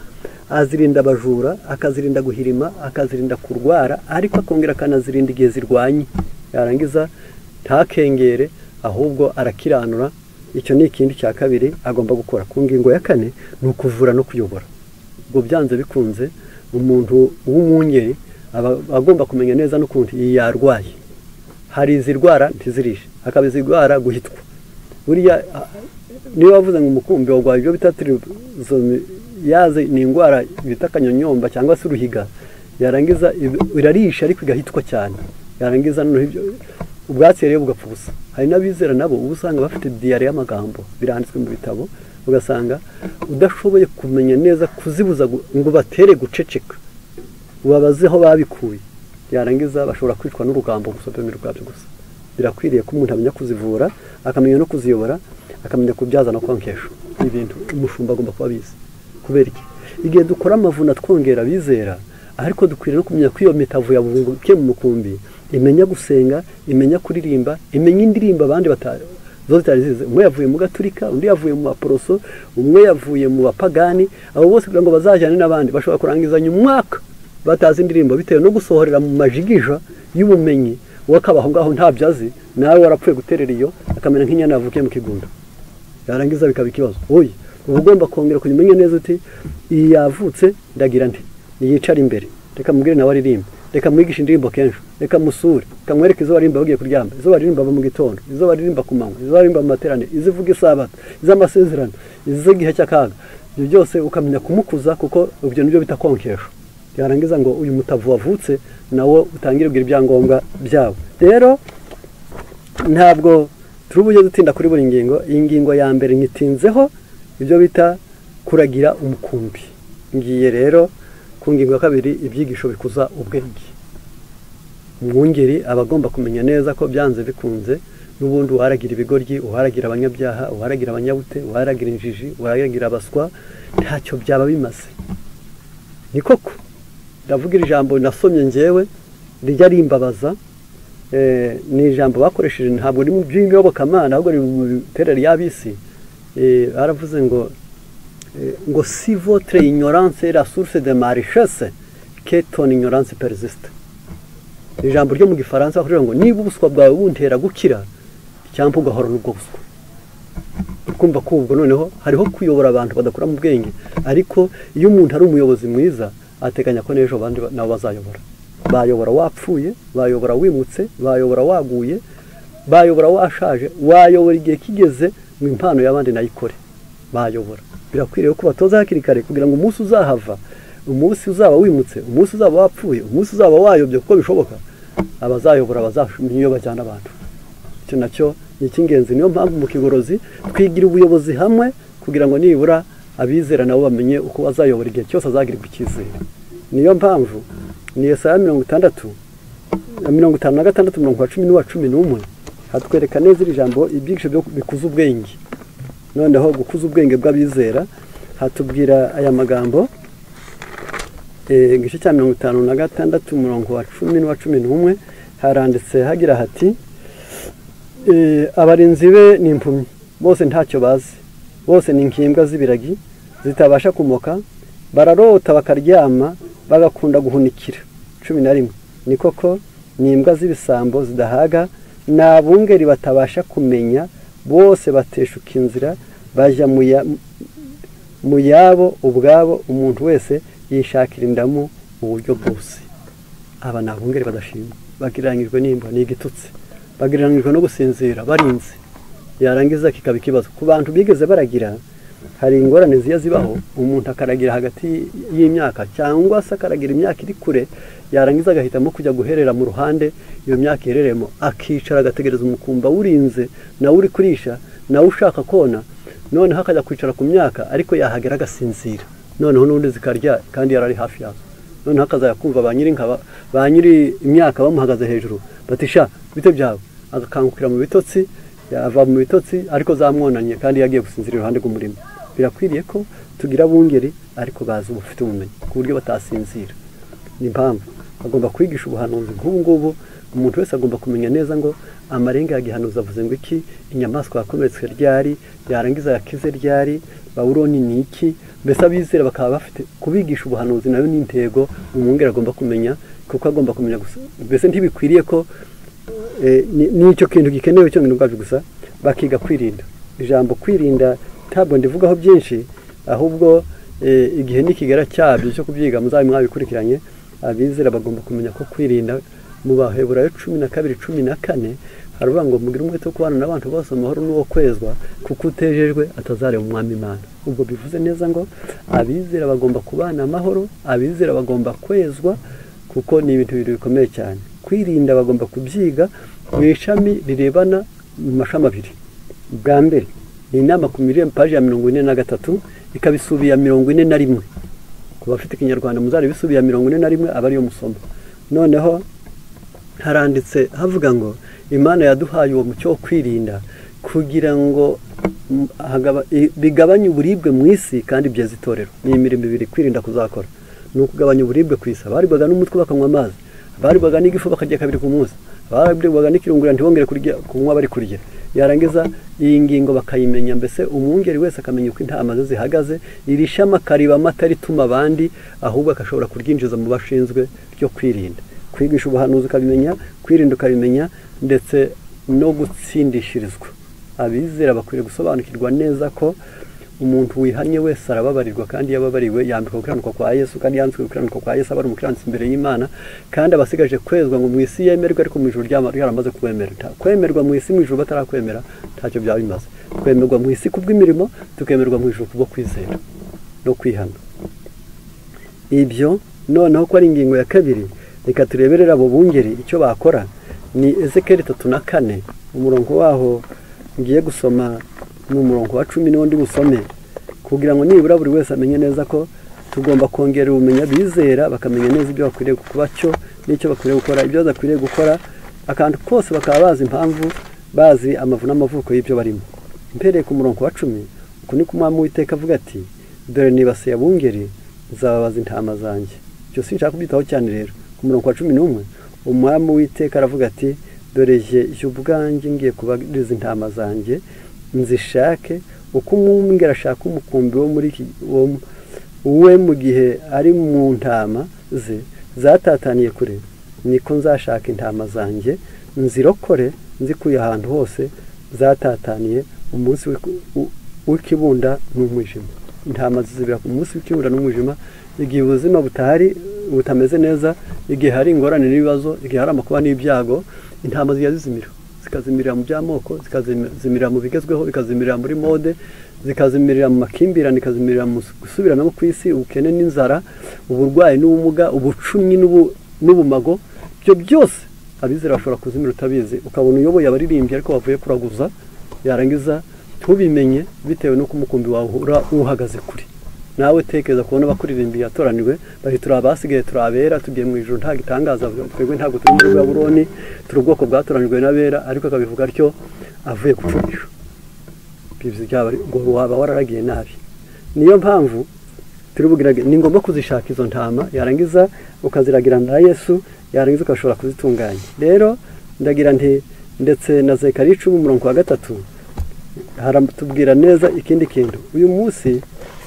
azirinda abajura, akazirinda guhirima, akazirinda kurwara, ariko akongera akanazirinda igihe zirwanye. Yarangiza ntakengere, ahubwo arakiranura. Icyo ni ikindi cya 2 agomba gukora. Ku ngingo ya 4 ni ukuvura no kuyobora. Ubwo byanze bikunze umuntu w'umwungeri aba agomba kumenya neza n'ukuntu yarwaye. Hari izirwara ntizirishe, hakaba izirwara guhitwa. Buriya niba wavuze ngo umukumbi warwaye ibyo bita yaze, ni indwara bita kanyonyomba cyangwa se uruhiga, yarangiza irarisha ariko igahitwa cyane, yarangiza ubwatsi rero bugapfa ubusa. Hari n'abizera nabo uba usanga bafite diyare y'amagambo, biranditswe mu bitabo, ugasanga udashoboye kumenya neza kuzibuza ngo batere guceceka, ubabazeho babikuye, yarangiza bashobora kwicwa n'urugambo gusa, rwabyo gusa. Birakwiriye ko umuntu amenya kuzivura, akamenya no kuziyobora, akamenya kubyaza no konkesha. Ibintu umushumba agomba kuba abizi. Kubera iki? Igihe dukora amavuna twongera abizera, ariko dukwiriye no kumenya ko iyo mitavu yavukiye mu mukumbi imenya gusenga, imenya kuririmba, imenya indirimbo abandi zo zitari zizi. Umwe yavuye mu gaturika, undi yavuye mu baporoso, umwe yavuye mu bapagani. Abo bose kugira ngo bazajyane n'abandi bashobora kurangizanya umwaka batazi indirimbo, bitewe no gusohorera mu majigija y'ubumenyi. Wakaba aho ngaho ntabyo azi, nawe warapfuye guterera iyo, akamera nk'inyana yavukiye mu kigunda, yarangiza bikaba ikibazo. Oya, uba ugomba kongera kumenya neza uti iyi yavutse ndagira nti niyicara imbere, reka mubwire nawe aririmbe, reka mwigishe indirimbo kenshi, reka musure, reka mwereke izo baririmba bagiye kuryama, izo baririmba mu gitondo, izo baririmba ku manywa, izo baririmba mu materaniro, izivuga isabato, iz'amasezerano, iz'igihe cy'akaga. Ibyo byose ukamenya kumukuza, kuko ibyo nibyo bita konkesha. Yarangiza ngo uyu mutavu wavutse nawo utangire kugira ibyangombwa byabo. Rero ntabwo turi bujye dutinda kuri buri ngingo. Iyi ngingo ya mbere nyitinzeho ibyo bita kuragira umukumbi. Ngiye rero ku ngingo ya kabiri, ibyigisho bikuza ubwenge. Umwungeri aba agomba kumenya neza ko byanze bikunze n'ubundi uharagira ibigoryi, uharagira abanyabyaha, uharagira abanyabute, uharagira injiji, uharagira abaswa, ntacyo byaba bimaze. Ni koko ndavuga iri jambo nasomye njyewe rijya rimbabaza, ni ijambo bakoresheje ntabwo ni mu by'inyobokamana, ahubwo ni mu miterere y'ab'isi. Baravuze ngo ngo si votre ignorance est la source de ma richesse, que ton ignorance persiste. Ijambo ryo mu gifaransa bakoresha ngo niba ubuswa bwawe buntera gukira, icyampa ugahorana ubwo buswa. Kumva ko ubwo noneho hariho kuyobora abantu badakura mu bwenge, ariko iyo umuntu ari umuyobozi mwiza ateganya ko n'ejo abandi nabo bazayobora. Bayobora wapfuye, bayobora wimutse, bayobora waguye, bayobora washaje, wayobora igihe kigeze ngo impano y'abandi nayikore. Bayobora. Birakwiriye ko batoza hakiri kare kugira ngo umunsi uzahava, umunsi uzaba wimutse, umunsi uzaba wapfuye, umunsi uzaba wayobye, kuko bishoboka, abazayobora bazamenya iyo bajyana abantu. Icyo nacyo ni icy'ingenzi. Niyo mpamvu mu kigorozi twigira ubuyobozi hamwe, kugira ngo nibura abizera nabo bamenye uko bazayobora igihe cyose azagirirwa icyizere. Niyo mpamvu ni Yesaya 56 umurongo wa 10 n'uwa 11 hatwereka neza iri jambo, ibyigisho bikuza ubwenge. Noneho gukuza ubwenge bw'abizera hatubwira aya magambo, igice cya 56 umurongo wa 10 n'uwa 11 haranditse hagira hati abarinzi be ni impumyi bose ntacyo bazi, bose ni nkimbwa z'ibiragi zitabasha kumoka, bararota bakaryama, bagakunda guhunikira. 11 ni koko ni imbwa z'ibisambo zidahaga, n'abungeri batabasha kumenya, bose bateshuka inzira bajya mu yabo ubwabo, umuntu wese yishakira indamu mu buryo bwose. Aba ni abungeri badashimwa, bagereranyijwe n'imbwa, ni igitutsi, bagereranyijwe no gusinzira barinze, yarangiza kikaba ikibazo ku bantu bigeze baragira. Hari ingorane ziya zibaho, umuntu akaragira hagati y'imyaka cyangwa se akaragira imyaka iri kure, yarangiza agahitamo kujya guherera mu ruhande iyo myaka iherereyemo, akicara agategereza umukumba urinze nawe uri kurisha nawe ushaka kona, noneho akajya kwicara ku myaka, ariko yahagera agasinzira, noneho n'undi zikarya kandi yarari hafi yazo. Noneho akazajya kumva ba nyiri inka, ba nyiri imyaka bamuhagaze hejuru bati sha bite byawe, agakangukira mu bitotsi, yava mu bitotsi ariko zamwonanye kandi yagiye gusinzira iruhande rw'umurima. Birakwiriye ko tugira abungeri ariko bazi ubufite ubumenyi ku buryo batasinzira. Ni impamvu agomba kwigisha ubuhanuzi nk'ubu ngubu. Umuntu wese agomba kumenya neza ngo amarenga ya gihanuzi avuze ngo iki, inyamaswa yakomeretse ryari, yarangiza yakize ryari, Babuloni ni iki. Mbese abizera bakaba bafite kubigisha ubuhanuzi, nayo ni intego umwungeri agomba kumenya, kuko agomba kumenya gusa. Mbese ntibikwiriye ko n'icyo kintu gikenewe cyo ubwabyo gusa, bakiga kwirinda. Ijambo kwirinda ntabwo ndivugaho byinshi, ahubwo igihe nikigera cyabyo cyo kubyiga muzabe mwabikurikiranye. Abizera bagomba kumenya ko kwirinda. Mu Baheburayo 12:14 haravuga ngo mugire umwete wo kubana n'abantu bose amahoro n'uwo kwezwa, kuko utejejwe atazareba umwami Imana. Ubwo bivuze neza ngo abizera bagomba kubana amahoro, abizera bagomba kwezwa, kuko ni ibintu bibiri bikomeye cyane. Kwirinda bagomba kubyiga mu ishami rirebana mu mashami abiri. Bwa mbere ni inama ku mirembo paji ya 43 ikabisubiya 41. Ku bafite ikinyarwanda muzari bisubiya 41 aba ariyo musoma. Noneho haranditse havuga ngo Imana yaduhaye uwo mucyo wo kwirinda kugira ngo bigabanye uburibwe mu isi kandi byeze itorero. Ni imirimo ibiri kwirinda kuzakora, ni ukugabanya uburibwe ku isi. Abaribwaga n'umutwe bakanywa amazi, abaribwaga n'igifu bakarya kabiri ku munsi, abaribwaga n'ikirungurira ntibongere kurya kunywa bari kurya. Yarangiza iyi ngingo bakayimenya, mbese umwungeri wese akamenya uko intama ze zihagaze. Iri shami akariba amata rituma abandi, ahubwo akashobora kuryinjiza mu bashinzwe ryo kwirinda. Kwigisha ubuhanuzi ukabimenya, kwirinda ukabimenya, ndetse no gutsindishirizwa. Abizera bakwiriye gusobanukirwa neza ko umuntu wihannye wese arababarirwa, kandi yababariwe yambikwa gukiranuka kwa Yesu, kandi yanzwe gukiranuka kwa Yesu aba ari umukiranutsi imbere y'Imana, kandi abasigaje kwezwa ngo mu isi yemerwe, ariko mu ijuru ryaramaze kuwemera. Kwemerwa mu isi mu ijuru batarakwemera ntacyo byaba bimaze. Twemerwa mu isi kubw'imirimo, tukemerwa mu ijuru kubwo kwizera no kwihana. Ibyo noneho ko ari ingingo ya kabiri, reka tureberere abo bungeri icyo bakora. Ni Ezekeli 34, umurongo waho ngiye gusoma ni umurongo wa 10 n'undi busome, kugira ngo nibura buri wese amenye neza ko tugomba kongera ubumenyi bizera, bakamenya neza ibyo bakwiriye kuba cyo n'icyo bakwiriye gukora, ibyo badakwiriye gukora, akantu kose bakaba bazi impamvu, bazi amavu n'amavuko y'ibyo barimo. Mpereye ku murongo wa 10, uku ni kumwami Uwiteka avuga ati: dore nibasiye abungeri, nzababaza intama zanjye. Icyo sinshaka kubyitaho cyane. Rero ku murongo wa 11, umwami Uwiteka aravuga ati: dore jye ubwanjye ngiye kubariza intama zanjye, nzishake uko umwungeri ashaka umukumbi wo muri we mu gihe ari mu ntama ze zatataniye kure, niko nzashaka intama zanjye nzirokore, nzikuye ahantu hose zatataniye umunsi w'ikibunda n'umwijima. Intama zizibira ku munsi w'ikibunda n'umwijima, igihe ubuzima butahari butameze neza, igihe hari ingorane n'ibibazo, igihe hari amakuba n'ibyago, intama zijya zizimira, zikazimirira mu by'amoko, zikazimirira mu bigezweho, bikazimirira muri mode, zikazimirira mu makimbirane, zikazimirira mu gusubiranamo ku isi, ubukene n'inzara, uburwayi n'ubumuga, ubucumyi n'ubumago. Ibyo byose abizera bashobora kuzimira utabizi, ukabona uyoboye abaririmbyi ariko bavuye kuraguza, yarangiza ntubimenye bitewe n'uko umukumbi wawe uhagaze kure. Nawe tekereza kubona abakuririmbi yatoranijwe bari turi abasigaye, turi abera, tugiye mu ijuru, nta gitangaza, twebwe ntabwo turi muri Babuloni, turi ubwoko bwatoranijwe n'abera, ariko akabivuga atyo avuye gucurisha. Ngo waba wararagiye nabi. Niyo mpamvu ni ngombwa kuzishaka izo ntama, yarangiza ukaziragira na Yesu, yarangiza ukashobora kuzitunganya. Rero ndagira nti ndetse na Zekariya 10 umurongo wa 3 haratubwira neza ikindi kintu. Uyu munsi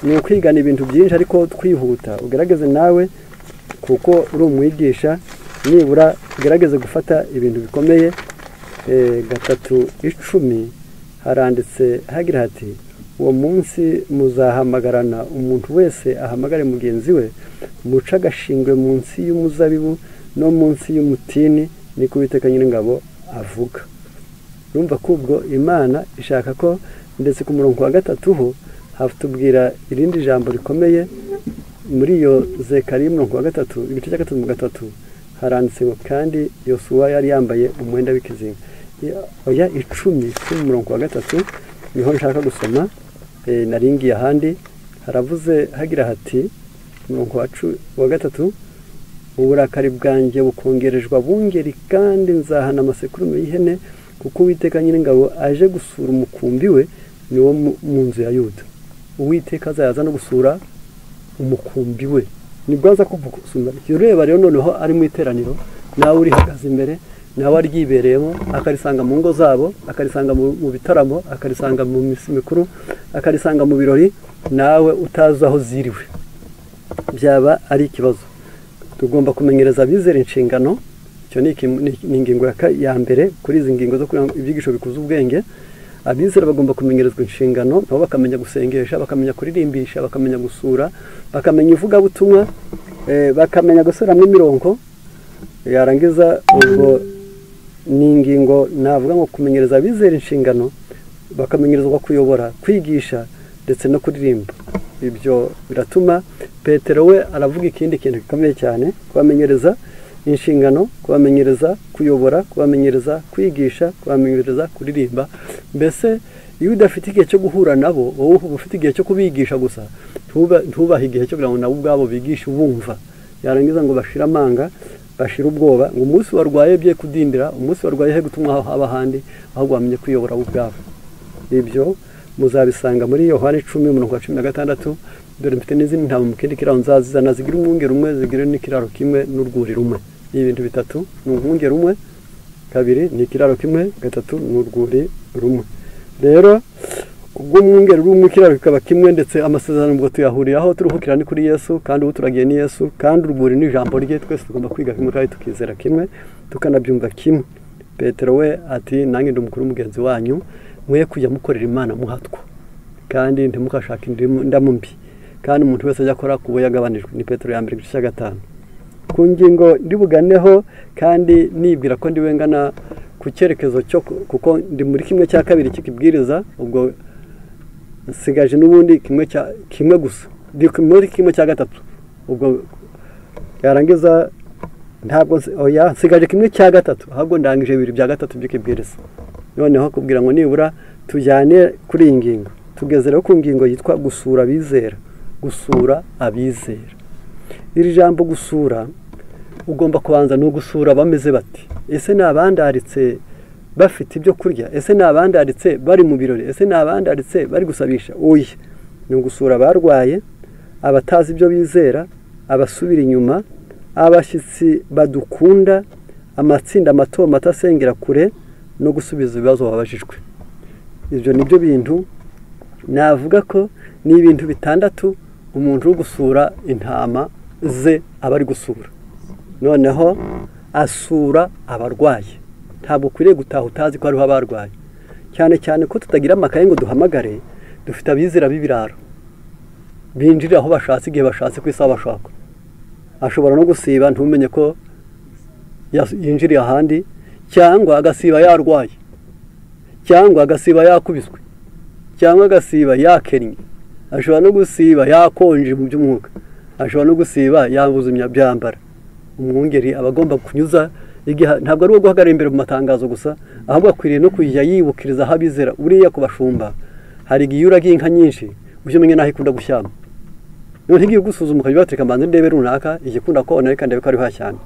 ni ukwigana ibintu byinshi ariko twihuta. Ugerageze nawe kuko uri umwigisha, nibura ugerageze gufata ibintu bikomeye. 3:10 haranditse hagira hati: uwo munsi muzahamagarana, umuntu wese ahamagare mugenzi we, muca agashingwe munsi y'umuzabibu no munsi y'umutini, niko Uwiteka Nyiringabo avuga. Urumva ko ubwo Imana ishaka ko, ndetse ku murongo wa 3 ho hatubwira irindi jambo rikomeye. Muri iyo Zekariya umurongo wa 3, igice cya 3 haranditse ngo kandi Yosuwa yari yambaye umwenda w'ikizinga. Oya 10 umurongo wa 3 niho nshaka gusoma, naringiye ahandi. Haravuze hagira hati umurongo wa 3: uburakari bwanjye bukongerejwe abungeri, kandi nzahana amasekurume y'ihene, kuko Uwiteka Nyiringabo aje gusura umukumbi we, niwo mu nzu ya Yuda. Uwiteka azaza no gusura umukumbi we, nibwo aza kugusura. Ureba rero noneho ari mu iteraniro, nawe uri hagaze imbere, nawe aryibereyemo, akarisanga mu ngo zabo, akarisanga mu bitaramo, akarisanga mu minsi mikuru, akarisanga mu birori, nawe utazi aho ziriwe, byaba ari ikibazo. Tugomba kumenyereza abizera inshingano. Icyo ni ingingo ya mbere kuri izi ngingo zo ibyigisho bikuza ubwenge. Abizera bagomba kumenyerezwa inshingano, nabo bakamenya gusengesha, bakamenya kuririmbisha, bakamenya gusura, bakamenya ivugabutumwa, bakamenya gusuramo imirongo. Yarangiza ubwo ni ingingo navuga ngo kumenyereza abizera inshingano, bakamenyerezwa kuyobora, kwigisha ndetse no kuririmba. Ibyo biratuma Petero we aravuga ikindi kintu gikomeye cyane: kubamenyereza inshingano, kubamenyereza kuyobora, kubamenyereza kwigisha, kubamenyereza kuririmba. Mbese iyo udafite igihe cyo guhura nabo, wowe uba ufite igihe cyo kubigisha gusa, ntubahe igihe cyo kugira ngo nabo ubwabo bigishe ubumva. Yarangiza ngo bashira amanga, bashira ubwoba, ngo umunsi warwaye bye kudindira, umunsi warwaye he gutumwa aho haba ahandi, ahubwo bamenye kwiyobora bo ubwabo. Ibyo Muzabisanga muri Yohana 10 umurongo wa 16. Dore mfite n'izindi ntama mu kindi kiraro nzazizana zigira umwungeri umwe, zigira n'ikiraro kimwe n'urwuri rumwe. Ni ibintu bitatu: ni umwungeri umwe, kabiri ni ikiraro kimwe, gatatu ni urwuri rumwe. Rero ubwo umwungeri rumwe, ikiraro kikaba kimwe, ndetse amasezerano ubwo tuyahuriraho, turuhukira ni kuri Yesu, kandi ubu turagiye ni Yesu, kandi urwuri ni ijambo rye. Twese tugomba kwiga kimwe kandi tukizera kimwe, tukanabyumva kimwe. Petero we ati nanjye ndi umukuru mugenzi wanyu, mwe kujya mukorera Imana muhatwa, kandi ntimukashake indamu mbi, kandi umuntu wese ajya akora ku bo yagabanijwe. Ni Petero ya mbere igice cya 5. Ku ngingo ndibuganeho kandi nibwira ko ndiwe ngana ku cyerekezo cyo, kuko ndi muri kimwe cya kabiri kikibwiriza, ubwo nsigaje n'ubundi kimwe gusa, ndi muri kimwe cya gatatu, ubwo yarangiza ntabwo oya nsigaje kimwe cya gatatu, ahubwo ndangije bibiri bya gatatu by'ikibwiriza. Noneho kubwira ngo nibura tujyane kuri iyi ngingo, tugeze rero ku ngingo yitwa gusura abizera. Gusura abizera, iri jambo gusura ugomba kubanza no gusura bameze bati: ese ni abandaritse bafite ibyo kurya? Ese ni abandaritse bari mu birori? Ese ni abandaritse bari gusabisha? Oya, ni ugusura abarwaye, abatazi ibyo bizera, abasubira inyuma, abashyitsi badukunda, amatsinda mato mato asengera kure, no gusubiza ibibazo babajijwe. Ibyo nibyo bintu navuga ko ni ibintu bitandatu umuntu uri gusura intama ze aba ari gusura. Noneho asura abarwaye. Ntabwo ukwiriye gutaha utazi ko hariho abarwaye, cyane cyane ko tutagira amakaye ngo duhamagare. Dufite abizera b'ibiraro binjirira aho bashatse, igihe bashatse, ku isaha bashaka. Ashobora no gusiba ntumenye ko yinjiriye ahandi, cyangwa agasiba yarwaye, cyangwa agasiba yakubiswe, cyangwa agasiba yakennye, ashobora no gusiba yakonje mu by'umwuka, ashobora no gusiba yabuze imyambaro. Umwungeri aba agomba kunyuza igihe, ntabwo ari uwo guhagarara imbere mu matangazo gusa, ahubwo akwiriye no kujya yibukiriza aho abizera. Uriya kubashumba hari igihe uragiye inka nyinshi ujye umenya naho ikunda gushyama. None ngiye gusuzuma ukajya batereka mbanze ndebe runaka igikunda kona, reka ndebe ko ari hashyana,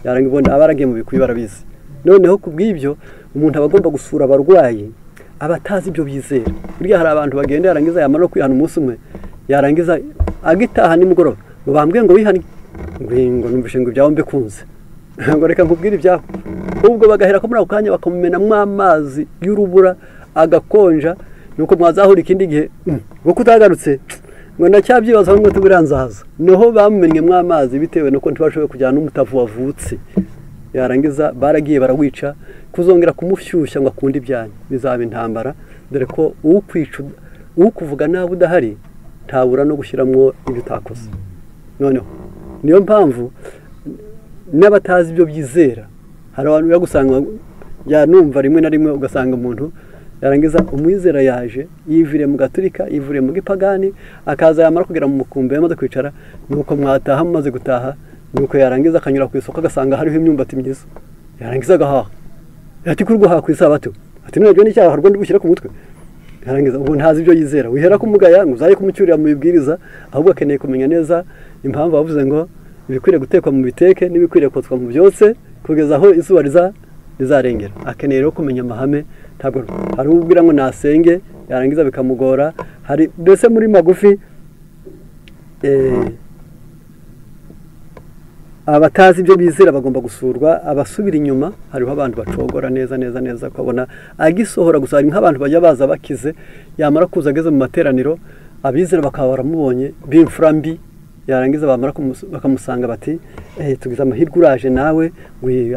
yarangiza ubona abaragiye mu bikuyi barabizi. Noneho kubw'ibyo umuntu aba agomba gusura abarwayi, abatazi ibyo bizera. Burya hari abantu bagenda yarangiza yamara no kwihana umunsi umwe, yarangiza agitaha nimugoroba ngo bambwiye ngo wihane, ngo numvishe ngo ibyawe mbikunze, ngo reka nkubwire ibyawe. Ubwo bagahera ko muri ako kanya bakamumenamo amazi y'urubura agakonja, nuko mwazahura ikindi gihe ngo kutagarutse ngo ndacyabyibazaho ngo tuburanzaza. Noho bamumennyemo amazi bitewe nuko ntibashoboye kujyana n'umutavu wavutse, yarangiza baragiye barawica. Kuzongera kumushyushya ngo akunde ibyanyu bizaba intambara, dore ko ukwica ukuvuga nabi udahari ntabura no gushyiramo ibyo utakoze. Noneho niyo mpamvu n'abatazi ibyo byizera hari abantu bagusanga yanumva rimwe na rimwe ugasanga umuntu yarangiza umwizera yaje yivire mu gaturika, yivire mu gipagani, akaza yamara kugera mu mukumbi yamaze kwicara, nuko mwataha mumaze gutaha, nuko yarangiza akanyura ku isoko agasanga hariho imyumbati myiza, yarangiza agahaha, ati kuri guhaha ku isabato, ati none ibyo ni icyaha rwo ndibushyira ku mutwe. Yarangiza ubu ntazi ibyo yizera, wihera kumugaya ngo uzaye kumucyurira mu bibwiriza, ahubwo akeneye kumenya neza impamvu bavuze ngo ibikwiriye gutekwa mu biteke n'ibikwiriye kotswa mu byotse kugeza aho izuba rizarengera. Akeneye rero kumenya amahame. Ntabwo hari ubwira ngo nasenge yarangiza bikamugora. Hari mbese muri magufi abatazi ibyo bizera bagomba gusurwa. Abasubira inyuma hariho abantu bacogora neza neza neza, ukabona agisohora gusa. Hari nk'abantu bajya baza bakize, yamara kuza ageze mu materaniro abizera bakaba baramubonye b'imfura mbi, yarangiza bamara bakamusanga bati tugize amahirwe uraje nawe,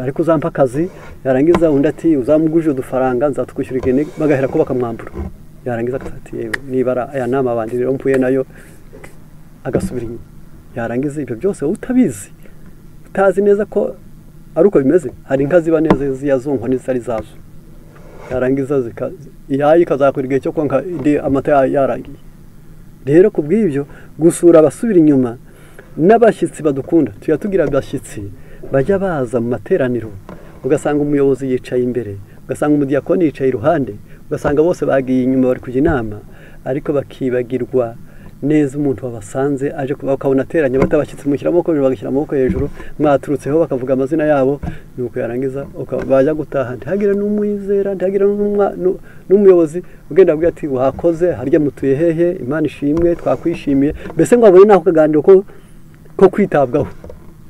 ariko uzampa akazi. Yarangiza undi ati uzamuguje udufaranga nzatukwishyura igene, bagahera ko bakamwambura. Yarangiza akati yewe nibara aya nama bandi rero mpuye nayo, agasubira inyuma. Yarangiza ibyo byose utabizi, utazi neza ko ari uko bimeze. Hari inka ziba neza ziyazonkwa n'izitari zazo, yarangiza iyayi ikazakora igihe cyo konka indi amata yarangiye. Rero kubw'ibyo gusura abasubira inyuma n'abashyitsi badukunda, tuya tugira abashyitsi bajya baza mu materaniro, ugasanga umuyobozi yicaye imbere, ugasanga umudiyakoni yicaye iruhande, ugasanga bose bagiye inyuma bari kujya inama, ariko bakibagirwa neza umuntu wabasanze aje bakabona ateranye batabashyitsi, mushyira amaboko hejuru, bagashyira amaboko hejuru, mwaturutseho bakavuga amazina yabo, nuko yarangiza bajya gutaha ntihagire n'umwizera, ntihagire n'umuyobozi ugenda abwira ati wakoze, harya mutuye hehe, Imana ishimwe, twakwishimiye, mbese ngo abone naho kaganiro ko kwitabwaho.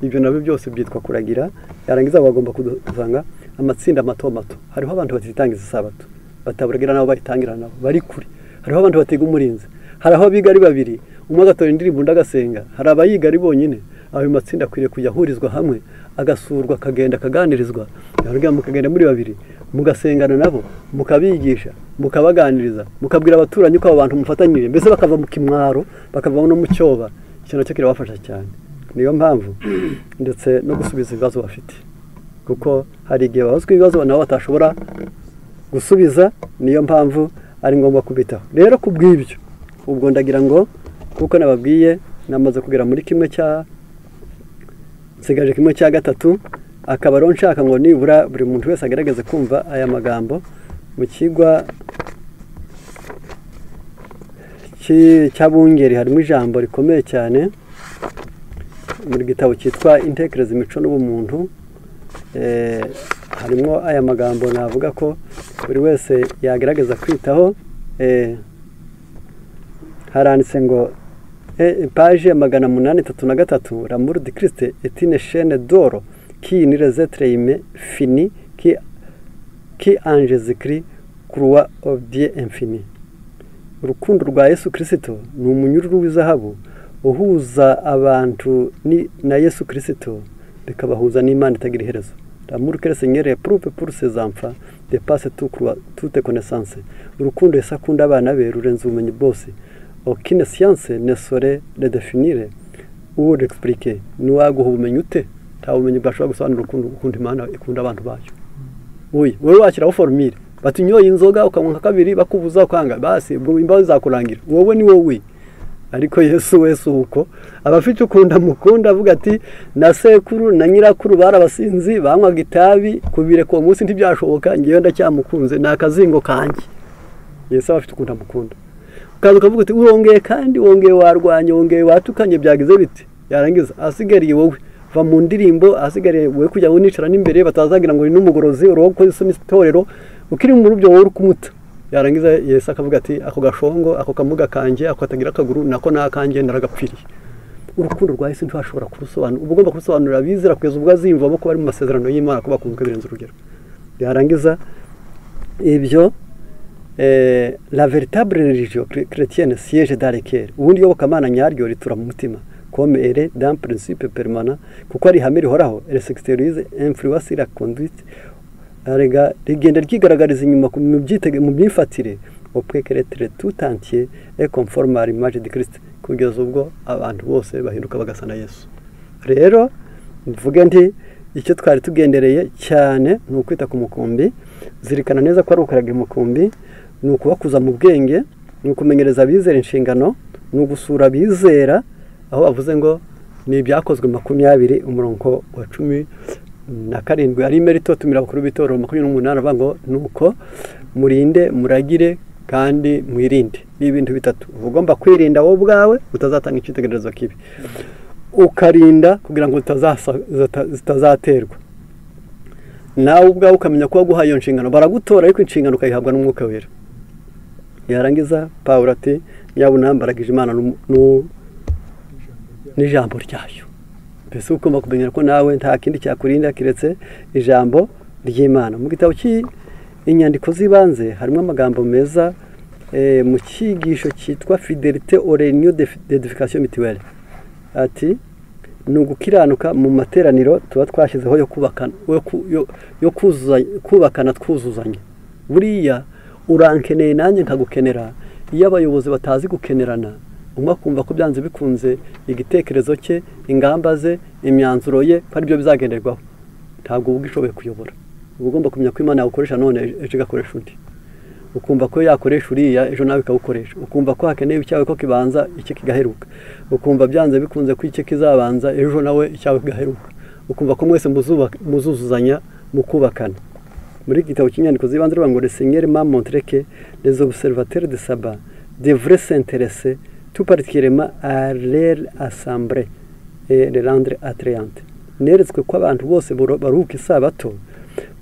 Ibyo nabyo byose byitwa kuragira. Yarangiza bagomba kudusanga amatsinda mato mato. Hariho abantu batitangiza isabato, bataburagira nabo bayitangira nabo bari kure. Hariho abantu batega umurinzi, hari aho abiga ari babiri, umwe agatora indirimbo undi agasenga, hari abayiga ari bonyine. Ayo matsinda akwiriye kujya ahurizwa hamwe, agasurwa, akagenda akaganirizwa. Yarangiza mukagenda muri babiri, mugasengana nabo, mukabigisha, mukabaganiriza, mukabwira abaturanyi ko abo bantu mufatanyije, mbese bakava mu kimwaro, bakava no mu cyoba. Icyo nacyo kirabafasha cyane. Niyo mpamvu ndetse no gusubiza ibibazo bafite, kuko hari igihe babazwa ibibazo nabo batashobora gusubiza. Niyo mpamvu ari ngombwa kubitaho. Rero kubw'ibyo ubwo ndagira ngo, kuko nababwiye namaze kugera muri kimwe cya, nsigaje kimwe cya gatatu, akaba ariho nshaka ngo nibura buri muntu wese agerageze kumva aya magambo. Mu kigwa cy'abungeri harimo ijambo rikomeye cyane mu gitabo cyitwa Intekerezo, Imico n'Ubumuntu. Harimo aya magambo navuga ko buri wese yagerageza kwitaho. Haranditse ngo page 833, l'amour de Christ est une chaîne d'or qui unit les êtres humains finis qui en Jésus-Christ croit au Dieu infini. Urukundo rwa Yesu Kristo ni umunyururu w'izahabu uhuza abantu na Yesu Kristo, bikabahuza n'Imana itagira iherezo. L'amour que le Seigneur éprouve pour ses enfants dépasse toute connaissance. Urukundo Yesu akunda abana be rurenze ubumenyi bwose. Aucune science ne saurait le définir ou l'expliquer. Nuwaguha ubumenyi ute? Nta bumenyi bwashobora gusobanura urukundo ukunda Imana ikunda abantu bayo. Oya, wowe washyiraho formule, bati unyoye inzoga ukanywa nka kabiri bakubuza ukanga, basi ubwo imbaho zakurangira, wowe ni wowe. Ariko Yesu wese uko abafite ukunda mukunda, avuga ati na sekuru na nyirakuru barabasinzi banywaga itabi, kubireka uwo munsi ntibyashoboka, ngewe ndacyamukunze, ni akazingo kanjye. Yesu abafite ukunda mukunda. Ukaza ukavuga uti urongeye kandi wongeye warwanye, wongeye watukanye, byagize biti. Yarangiza asigariye wowe, va mu ndirimbo, asigariye wowe kujya unicara n'imbere batazagira ngo ni n'umugorozi, uroho ko isoni itorero, ukiri mu rubyo wowe uri kumuta. Yarangiza Yesu akavuga ati ako gashongo, ako kamuga kanjye, ako katagira akaguru, nako nakanjye naragapfiriye. Urukundo rwa Yesu ntashobora kurusobanura, uba ugomba kurusobanurira abizera kugeza ubwo aziyumvamo ko bari mu masezerano y'Imana, ko bakunzwe birenze urugero. Yarangiza ibyo, la véritable religion chrétienne siège dans le cœur. Ubundi iyobokamana nyaryo ritura mu mutima, comme elle est d'un principe permanent, kuko ari ihame rihoraho. Elle s'extériorise, influence la conduite, arega rigenda ryigaragariza inyuma mu myifatire, au point que l'être tout entier est conforme à l'image de Christ, kugeza ubwo abantu bose bahinduka bagasa na Yesu. Rero mvuge nti icyo twari tugendereye cyane ni ukwita ku mukumbi, zirikana neza ko ari ukuragira umukumbi, ni ukubakuza mu bwenge, ni ukumenyereza abizera inshingano, ni ugusura abizera, aho bavuze ngo ni ibyakozwe 20 umurongo wa 17, ari merito tumira abakuru b'itorero 28, avuga ngo nuko murinde, muragire kandi mwirinde. Ni ibintu bitatu uba ugomba kwirinda wowe ubwawe utazatanga icyitegererezo kibi, ukarinda kugira ngo zitazaterwa, nawe ubwawe ukamenya ko waguhaye iyo nshingano, baragutora ariko inshingano ukayihabwa n'Umwuka Wera. Yarangiza Pawulo ati nyabuna mbaragije Imana n'ijambo ryayo. Mbese ugomba kumenya ko nawe nta kindi cyakurinda kiretse ijambo ry'Imana. Mu gitabo cy'inyandiko z'ibanze harimo amagambo meza, mu cyigisho cyitwa Fidélité aux réunions d'édification mutuelle. Ati ni ugukiranuka mu materaniro tuba twashyizeho yo kubakana, yo kubakana twuzuzanya. Buriya urankeneye nanjye nkagukenera. Iyo abayobozi batazi gukenerana, umwe akumva ko byanze bikunze igitekerezo cye, ingamba ze, imyanzuro ye ko aribyo bizagenderwaho, ntabwo uba ugishoboye kuyobora. Uba ugomba kumenya ko Imana yagukoresha none ejo igakoresha undi, ukumva ko yakoresha uriya ejo nawe ikawukoresha, ukumva ko hakenewe icyawe ko kibanza icye kigaheruka, ukumva byanze bikunze ko icye kizabanza ejo nawe icyawe kigaheruka, ukumva ko mwese muzuzuzanya mukubakana. Muri iki gitabo cy'inyandiko z'ibanze bavuga ngo le Seigneur m'a montré que les observateurs de sabbat devraient s'intéresser Tout particulièrement à leur assemblée et les rendre attrayantes. Neretswe ko abantu bose baruhuka isabato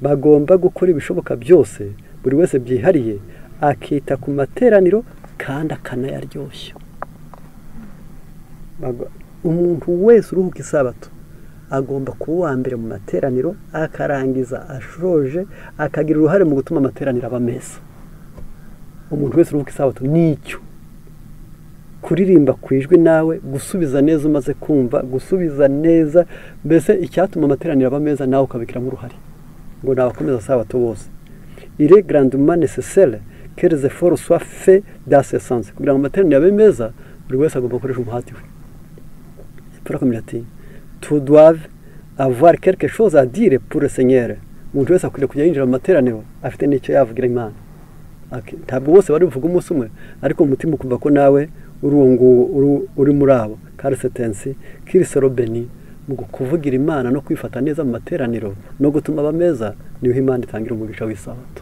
bagomba gukora ibishoboka byose, buri wese byihariye akita ku materaniro kandi akanayaryoshya. Umuntu wese uruhuka isabato agomba kuba uwa mbere mu materaniro, akarangiza ashoje, akagira uruhare mu gutuma amateraniro aba meza. Umuntu wese uruhuka isabato nicyo kuririmba ku ijwi nawe, gusubiza neza umaze kumva, gusubiza neza, mbese icyatuma amateraniro aba meza nawe ukabigiramo uruhare. Ngo nabakomeza sabato bose. Il est grandement nécessaire que les efforts soient faits dans ce sens. Kugira ngo amateraniro abe meza, buri wese agomba gukoresha umuhati we. Turakomeza ati tu dois avoir quelque chose à dire pour le Seigneur. Umuntu wese akwiriye kujya yinjira mu materaniro afite n'icyo yavugira Imana. Ntabwo bose bari buvuge umunsi umwe, ariko umutima ukumva ko nawe uri uwo nguwo, uri muri abo. Car c'est ainsi qu'ils seront bénis. Mu kuvugira Imana no kwifata neza mu materaniro no gutuma aba meza, niho Imana itangira umugisha w'isabato.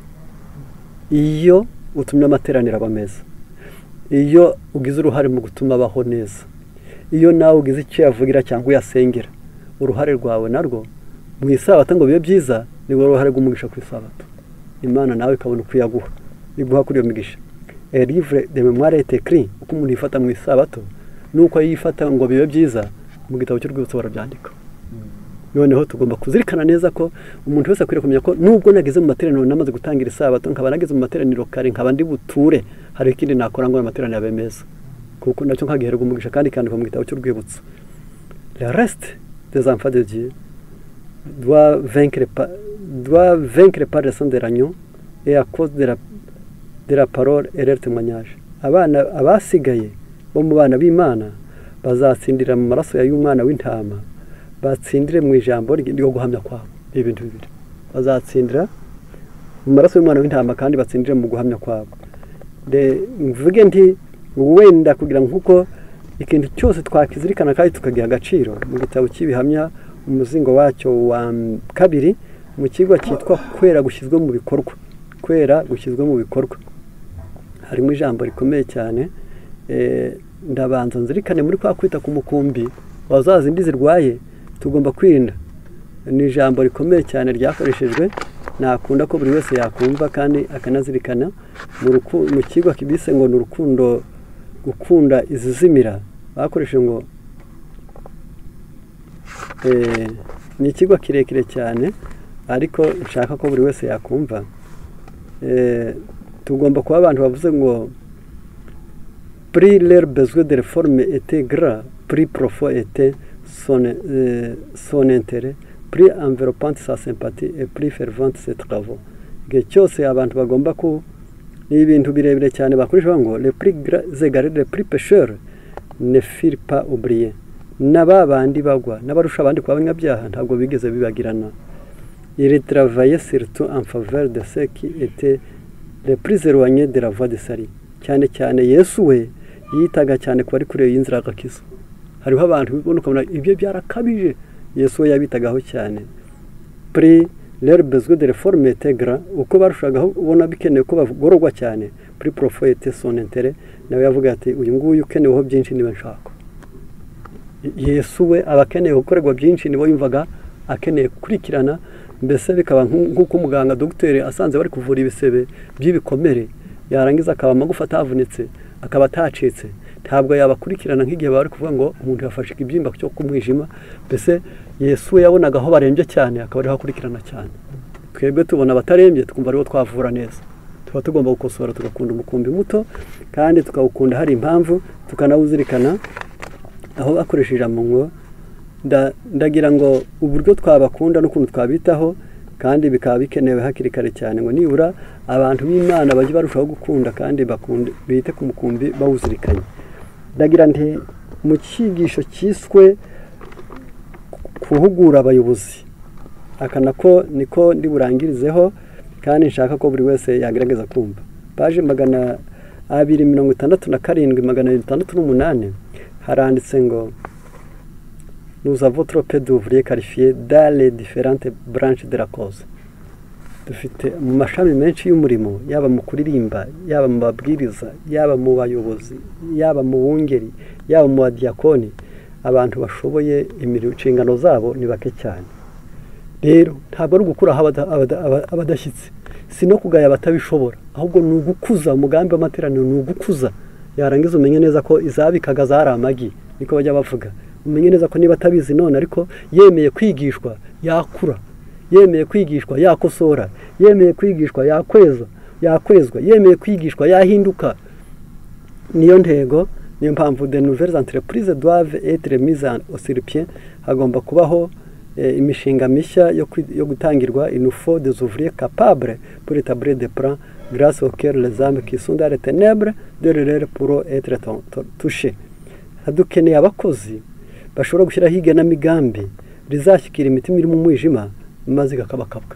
Iyo utumye amateraniro aba meza, iyo ugize uruhare mu gutuma abaho neza, iyo nawe ugize icyo yavugira cyangwa uyasengera, uruhare rwawe narwo mu isabato ngo bibe byiza, ni wowe uruhare rw'umugisha ku isabato. Imana nawe ikabona uko yaguha, iguha kuri iyo migisha. Un livre de mémoire est écrit, uko umuntu yifata mu isabato nuko yifata ngo bibe byiza, mu gitabo cy'urwibutso barabyandika. Noneho tugomba kuzirikana neza ko umuntu wese akwiriye kumenya ko nubwo nageze mu materaniro namaze gutangira isabato, nkaba nageze mu materaniro kare, nkaba ndi buture, hari ikindi nakora ngo amateraniro abe meza, kuko nacyo nkagiherwa umugisha kandi kandikwa mu gitabo cy'urwibutso. Le reste des enfants de Dieu doit vaincre par le sang de l'agneau et à cause de la parole et leur témoignage. Abana abasigaye bo mu bana b'Imana bazatsindira mu maraso y'umwana w'intama, batsindire mu ijambo ryo guhamya kwabo. Ibintu bibiri bazatsindira mu maraso y'umwana w'intama kandi batsindire mu guhamya kwabo. Mvuge nti wenda kugira nkuko ikintu cyose twakizirikana kandi tukagiha agaciro, mu gitabo cy'ibihamya umuzingo wacyo wa kabiri, mu kigo cyitwa kwera gushyizwe mu bikorwa, kwera gushyizwe mu bikorwa, harimo ijambo rikomeye cyane. Ndabanza nzirikane muri kwa kwita ku mukumbi wa za zindi zirwaye, tugomba kwirinda. Ni ijambo rikomeye cyane ryakoreshejwe, nakunda ko buri wese yakumva kandi akanazirikana. Mu kigo kibise ngo ni urukundo gukunda izizimira, bakoresheje ngo ni ikigo kirekire cyane, ariko nshaka ko buri wese yakumva. Tugomba kuba abantu bavuze ngo plus leur besoin de réforme était grand, plus profond était son intérêt, plus enveloppante sa sympathie et plus fervente ses travaux. Igihe cyose abantu bagomba ku ni ibintu birebire cyane bakoresha ngo les plus égarés, les plus pécheurs ne furent pas oubliés. N'aba bandi bagwa n'abarusha abandi kuba abanyabyaha ntabwo bigeze bibagirana. Il travaillait surtout en faveur de ceux qui étaient les plus éloignés de la voie de salut. Cyane cyane Yesu we yitaga cyane ku bari kure y'inzira y'agakiza. Hariho abantu ubona ukabona ibyo byarakabije, Yesu we yabitagaho cyane. Plus leur besoin de réforme était grand, uko barushagaho ubona bikenewe ko bagororwa cyane, plus profond était son intérêt. Nawe yavuga ati uyu nguyu ukeneweho byinshi niwe nshaka. Yesu we aba akeneye gukorerwa byinshi, nibo yumvaga akeneye gukurikirana. Mbese bikaba nk'uko umuganga dogiteri asanze bari kuvura ibisebe by'ibikomere, yarangiza akaba amagufa atavunitse, akaba atacitse, ntabwo yabakurikirana nk'igihe bari kuvuga ngo umuntu yafashe ikibyimba cyo ku mwijima. Mbese Yesu yabonaga aho barembye cyane akaba ariho akurikirana cyane. Twebwe tubona abatarembye tukumva aribo twavura neza. Tuba tugomba gukosora tugakunda umukumbi muto kandi tukawukunda hari impamvu, tukanawuzirikana. Aho bakoresheje ijambo ngo ndagira ngo uburyo twabakunda n'ukuntu twabitaho, kandi bikaba bikenewe hakiri kare cyane, ngo nibura abantu b'Imana bajye barushaho gukunda kandi bakunde bite ku mukumbi bawuzirikanye. Ndagira nti mu cyigisho cyiswe kuhugura abayobozi, aka nako niko ndi burangirizeho kandi nshaka ko buri wese yagerageza kumva. Paje 267 268 haranditse ngo nous avons trop peu d'ouvriers qualifiés dans les différentes branches de la cause. Dufite mu mashami menshi y'umurimo, yaba mu kuririmba, yaba mu babwiriza, yaba mu bayobozi, yaba mu bungeri, yaba mu badiyakoni, abantu bashoboye inshingano zabo ni bake cyane. Rero ntabwo ari ugukuraho abadashyitse, si no kugaya abatabishobora, ahubwo ni ugukuza umugambi w'amateraniro, ni ugukuza. Yarangiza umenye neza ko izabikaga zari amagi, niko bajya bavuga. Umenye neza ko niba atabizi none ariko yemeye kwigishwa yakura, yemeye kwigishwa yakosora, yemeye kwigishwa yakweza, yakwezwa, yemeye kwigishwa yahinduka. Niyo ntego, niyo mpamvu de nouvelles entreprises doivent être mises sur pied. Hagomba kubaho imishinga mishya yo gutangirwa. Il nous faut des ouvriers capables pour établir des plans grâce auxquels les âmes qui sont dans les ténèbres de l'erreur pourront être touchées. Dukeneye abakozi bashobora gushyiraho igenamigambi rizashyikira imitima iri mu mwijima maze igakabakabwa.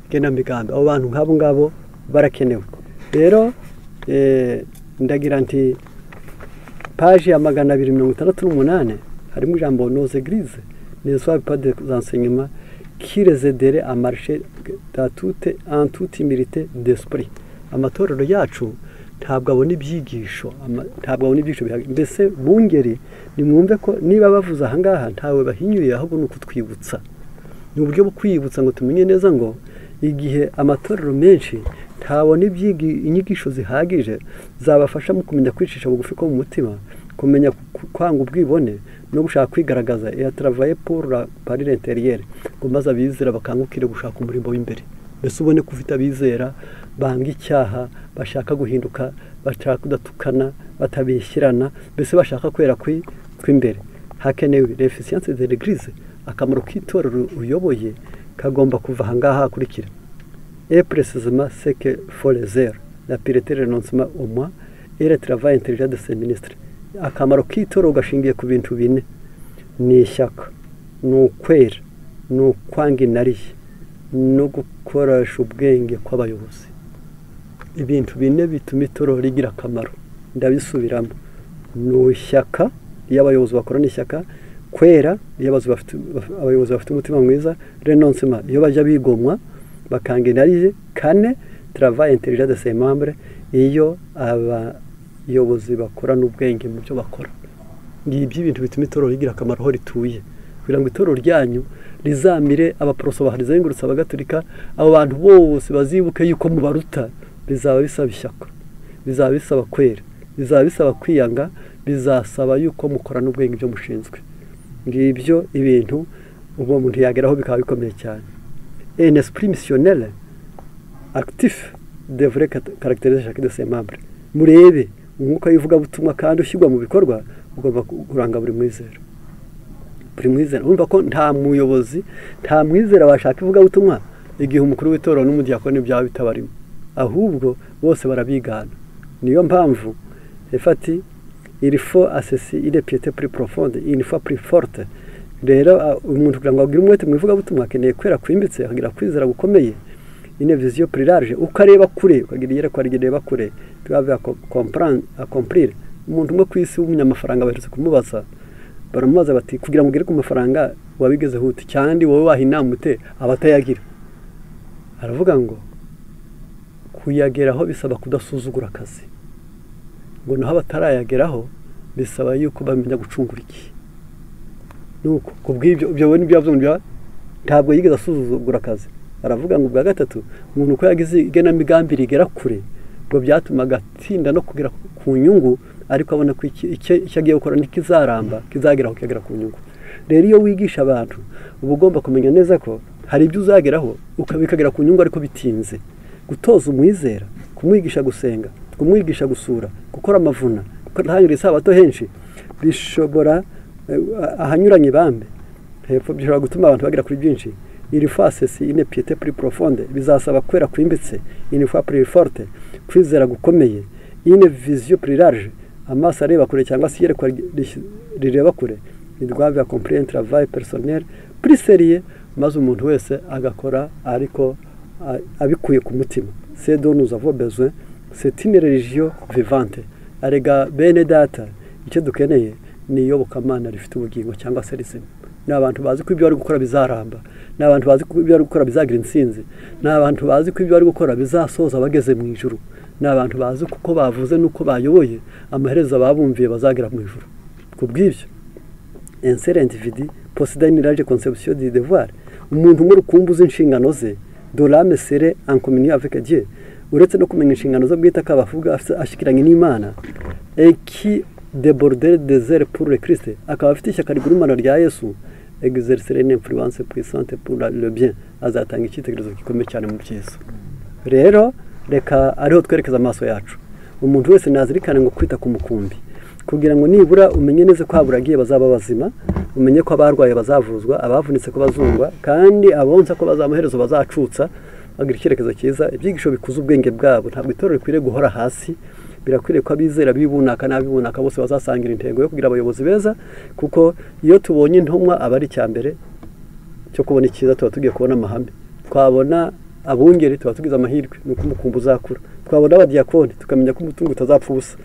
Igenamigambi, abo bantu nk'abo ngabo barakenewe. Rero ndagira nti page ya 268 harimo ijambo nos églises ne reçoivent pas des enseignements qui les aideraient à marcher en toute humilité d'esprit. Amatorero yacu ntabwo abona ibyigisho, ntabwo abona ibyigisho bihagije. Mbese bungeri nimwumve ko niba bavuze aha ngaha ntawe bahinyuye, ahubwo ni ukutwibutsa, ni uburyo bwo kwibutsa ngo tumenye neza ngo igihe amatorero menshi ntabona inyigisho zihagije zabafasha mu kumenya kwicisha bugufi ko mu mutima, kumenya kwanga ubwibone no gushaka kwigaragaza, et à travailler pour la parure intérieure, ngo maze abizera bakangukire gushaka umurimo w'imbere. Mbese ubone ko ufite abizera banga icyaha, bashaka guhinduka, bashaka kudatukana, batabishyirana, mbese bashaka kwera kw'imbere. Hakenewe l'efficience de l'église, akamaro k'itorero uyoboye kagomba kuva aha ngaha hakurikira. Et précisément ce que font les zèle, la pureté, le renoncement au moi et le travail intelligent de ses ministres. Akamaro k'itorero gashingiye ku bintu bine: ni ishyaka, ni ukwera, ni ukwanga inariye, no gukoresha ubwenge kw'abayobozi. Ibintu bine bituma itorero rigira akamaro, ndabisubiramo: ni ishyaka, iyo abayobozi bakorana ishyaka, kwera, iyo abayobozi bafite umutima mwiza, renoncement, iyo bajya bigomwa bakanga inariye, kane, travail intelligent de ses membres, iyo abayobozi bakorana ubwenge mu byo bakora. Ngibyo ibintu bituma itorero rigira akamaro aho rituye. Kugira ngo itorero ryanyu rizamire abaporoso barizengurutse abagatulika, abo bantu bose bazibuke yuko mubaruta, bizaba bisaba ishyaka, bizaba bisaba kwera, bizaba bisaba kwiyanga, bizasaba yuko mukorana ubwenge ibyo mushinzwe. Ngibyo ibintu uwo muntu yageraho bikaba bikomeye cyane. Un esprit missionnaire actif devrait caractériser chacun de ses membres. Murebe umwuka w'ivugabutumwa kandi ushyirwa mu bikorwa ugomba kuranga buri mwizera. Buri mwizera, urumva ko nta muyobozi, nta mwizera washaka ivugabutumwa igihe umukuru w'itorero n'umudiyakoni byaba bitabarimo, ahubwo bose barabigana. Niyo mpamvu efati il faut associer une piété plus profonde, une foi plus forte. Rero umuntu kugira ngo agire umwete mu ivugabutumwa akeneye kwera kwimbitse, akagira kwizera gukomeye, une vision plus large, ukareba kure, ukagira iyerekwa rireba kure, tuba comprendre, accomplir. Umuntu umwe ku isi w'umunyamafaranga baherutse kumubaza, baramubaza bati kugira ngo ugere ku mafaranga wabigezeho ute, cyandi wowe waha inama ute abatayagira? Aravuga ngo kuyageraho bisaba kudasuzugura akazi, ngo naho abatarayageraho bisaba yuko bamenya gucungura iki. Nuko kubw'ibyo ibyo ni byo ntabwo yigeze asuzugura akazi. Aravuga ngo ubwa gatatu umuntu uko yagize igenamigambi rigera kure, ngo byatumaga atinda no kugera ku nyungu, ariko abona ko icyo agiye gukora ntikizaramba, kizageraho kikagera ku nyungu. Rero iyo wigisha abantu uba ugomba kumenya neza ko hari ibyo uzageraho ukabikagera ku nyungu ariko bitinze. Gutoza umwizera, kumwigisha gusenga, kumwigisha gusura, gukora amavuna, gutangira isabato henshi, bishobora ahanyuranye bambe hepfo, bishobora gutuma abantu bagera kuri byinshi. Il faut associer une piété plus profonde, bizasaba kwera kwimbitse, une foi plus forte, kwizera gukomeye, une vision plus large, amaso areba kure cyangwa se iyerekwa rireba kure. Ils doivent accomplir un travail personnel plus sérieux, maze umuntu wese agakora ariko abikuye ku mutima. C'est dont nous avons besoin, c'est une religion vivante. Arega bene data, icyo dukeneye ni iyobokamana rifite ubugingo cyangwa se rizima. Ni abantu bazi ko ibyo bari gukora bizaramba, ni abantu bazi ko ibyo bari gukora bizagira intsinzi, ni abantu bazi ko ibyo bari gukora bizasoza bageze mu ijuru, ni abantu bazi kuko bavuze n'uko bayoboye amaherezo ababumviye bazagera mu ijuru. Ku bw'ibyo un seul individu possède une large conception du devoir. Umuntu umwe rukumbi uzi inshingano ze, dont l'âme serait en communion avec Dieu, uretse no kumenya inshingano zo bwite akaba avuga ashikiranye n'Imana, et qui déborde de zèle pour le Christ, akaba afite ishyaka rigurumana rya Yesu, exercer une influence puissante pour le bien, azatanga icyitegererezo gikomeye cyane mu byiza. Rero reka ariho twerekeza amaso yacu. Umuntu wese nazirikane ngo kwita ku mukumbi, kugira ngo nibura umenye neza ko aburagiye bazaba bazima, umenye ko abarwaye bazavuzwa, abavunitse ko bazungwa, kandi abonsa ko bazamuherezo bazacutsa, bagira icyerekezo cyiza. Ibyigisho bikuza ubwenge bwabo. Ntabwo itorero rikwiriye guhora hasi, birakwiriye ko abizera bibunaka n'abibunaka bose bazasangira intego yo kugira abayobozi beza, kuko iyo tubonye intumwa aba ari icyambere cyo kubona icyiza, tuba tugiye kubona amahame. Twabona abungeri tuba tugize amahirwe, nuko umukumbi uzakura. Twabona abadiyakoni tukamenya ko umutungo utazapfa ubusa.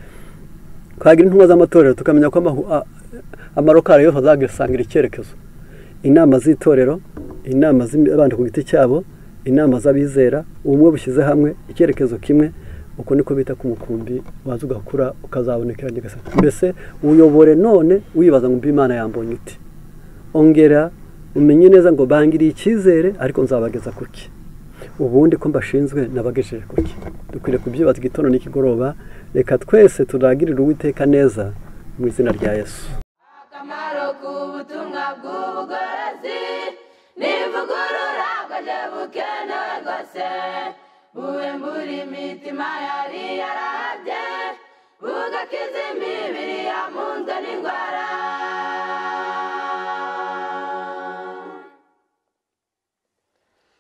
Twagira intumwa z'amatorero tukamenya ko amarokari yose azagisangira icyerekezo. Inama z'itorero, inama z'abantu ku giti cyabo, inama z'abizera, ubumwe bushyize hamwe, icyerekezo kimwe, uko niko bita ku mukumbi waza ugakura ukazabonekera Nyagasani. Mbese uyobore none wibaza ngo Imana yambonye iti, ongera umenye neza ngo bangiriye icyizere ariko nzabageza kuki, ubundi ko mbashinzwe nabagejeje kuki. Dukwiriye kubyibaza igitondo n'ikigoroba. Reka twese turagirire Uwiteka neza mu izina rya Yesu. Akamaro k'ubutumwa bw'ubugorozi n'ivugurura bwaje bukenewe rwose, buhembura imitima yari yarahabye, bugakiza imibiri yamunzwe n'indwara.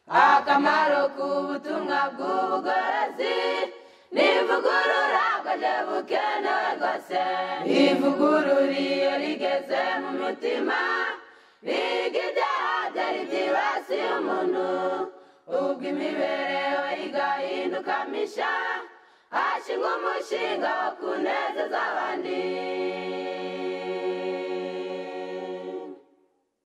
Akamaro k'ubutumwa bw'ubugorozi n'ivugurura bwaje bukenewe rwose, ivugurura iyo rigeze mu mutima riga ibyaha byari byibasiye umuntu, ubwo imibereho igahinduka misha, hashingwa umushinga wo kunezeza abandi.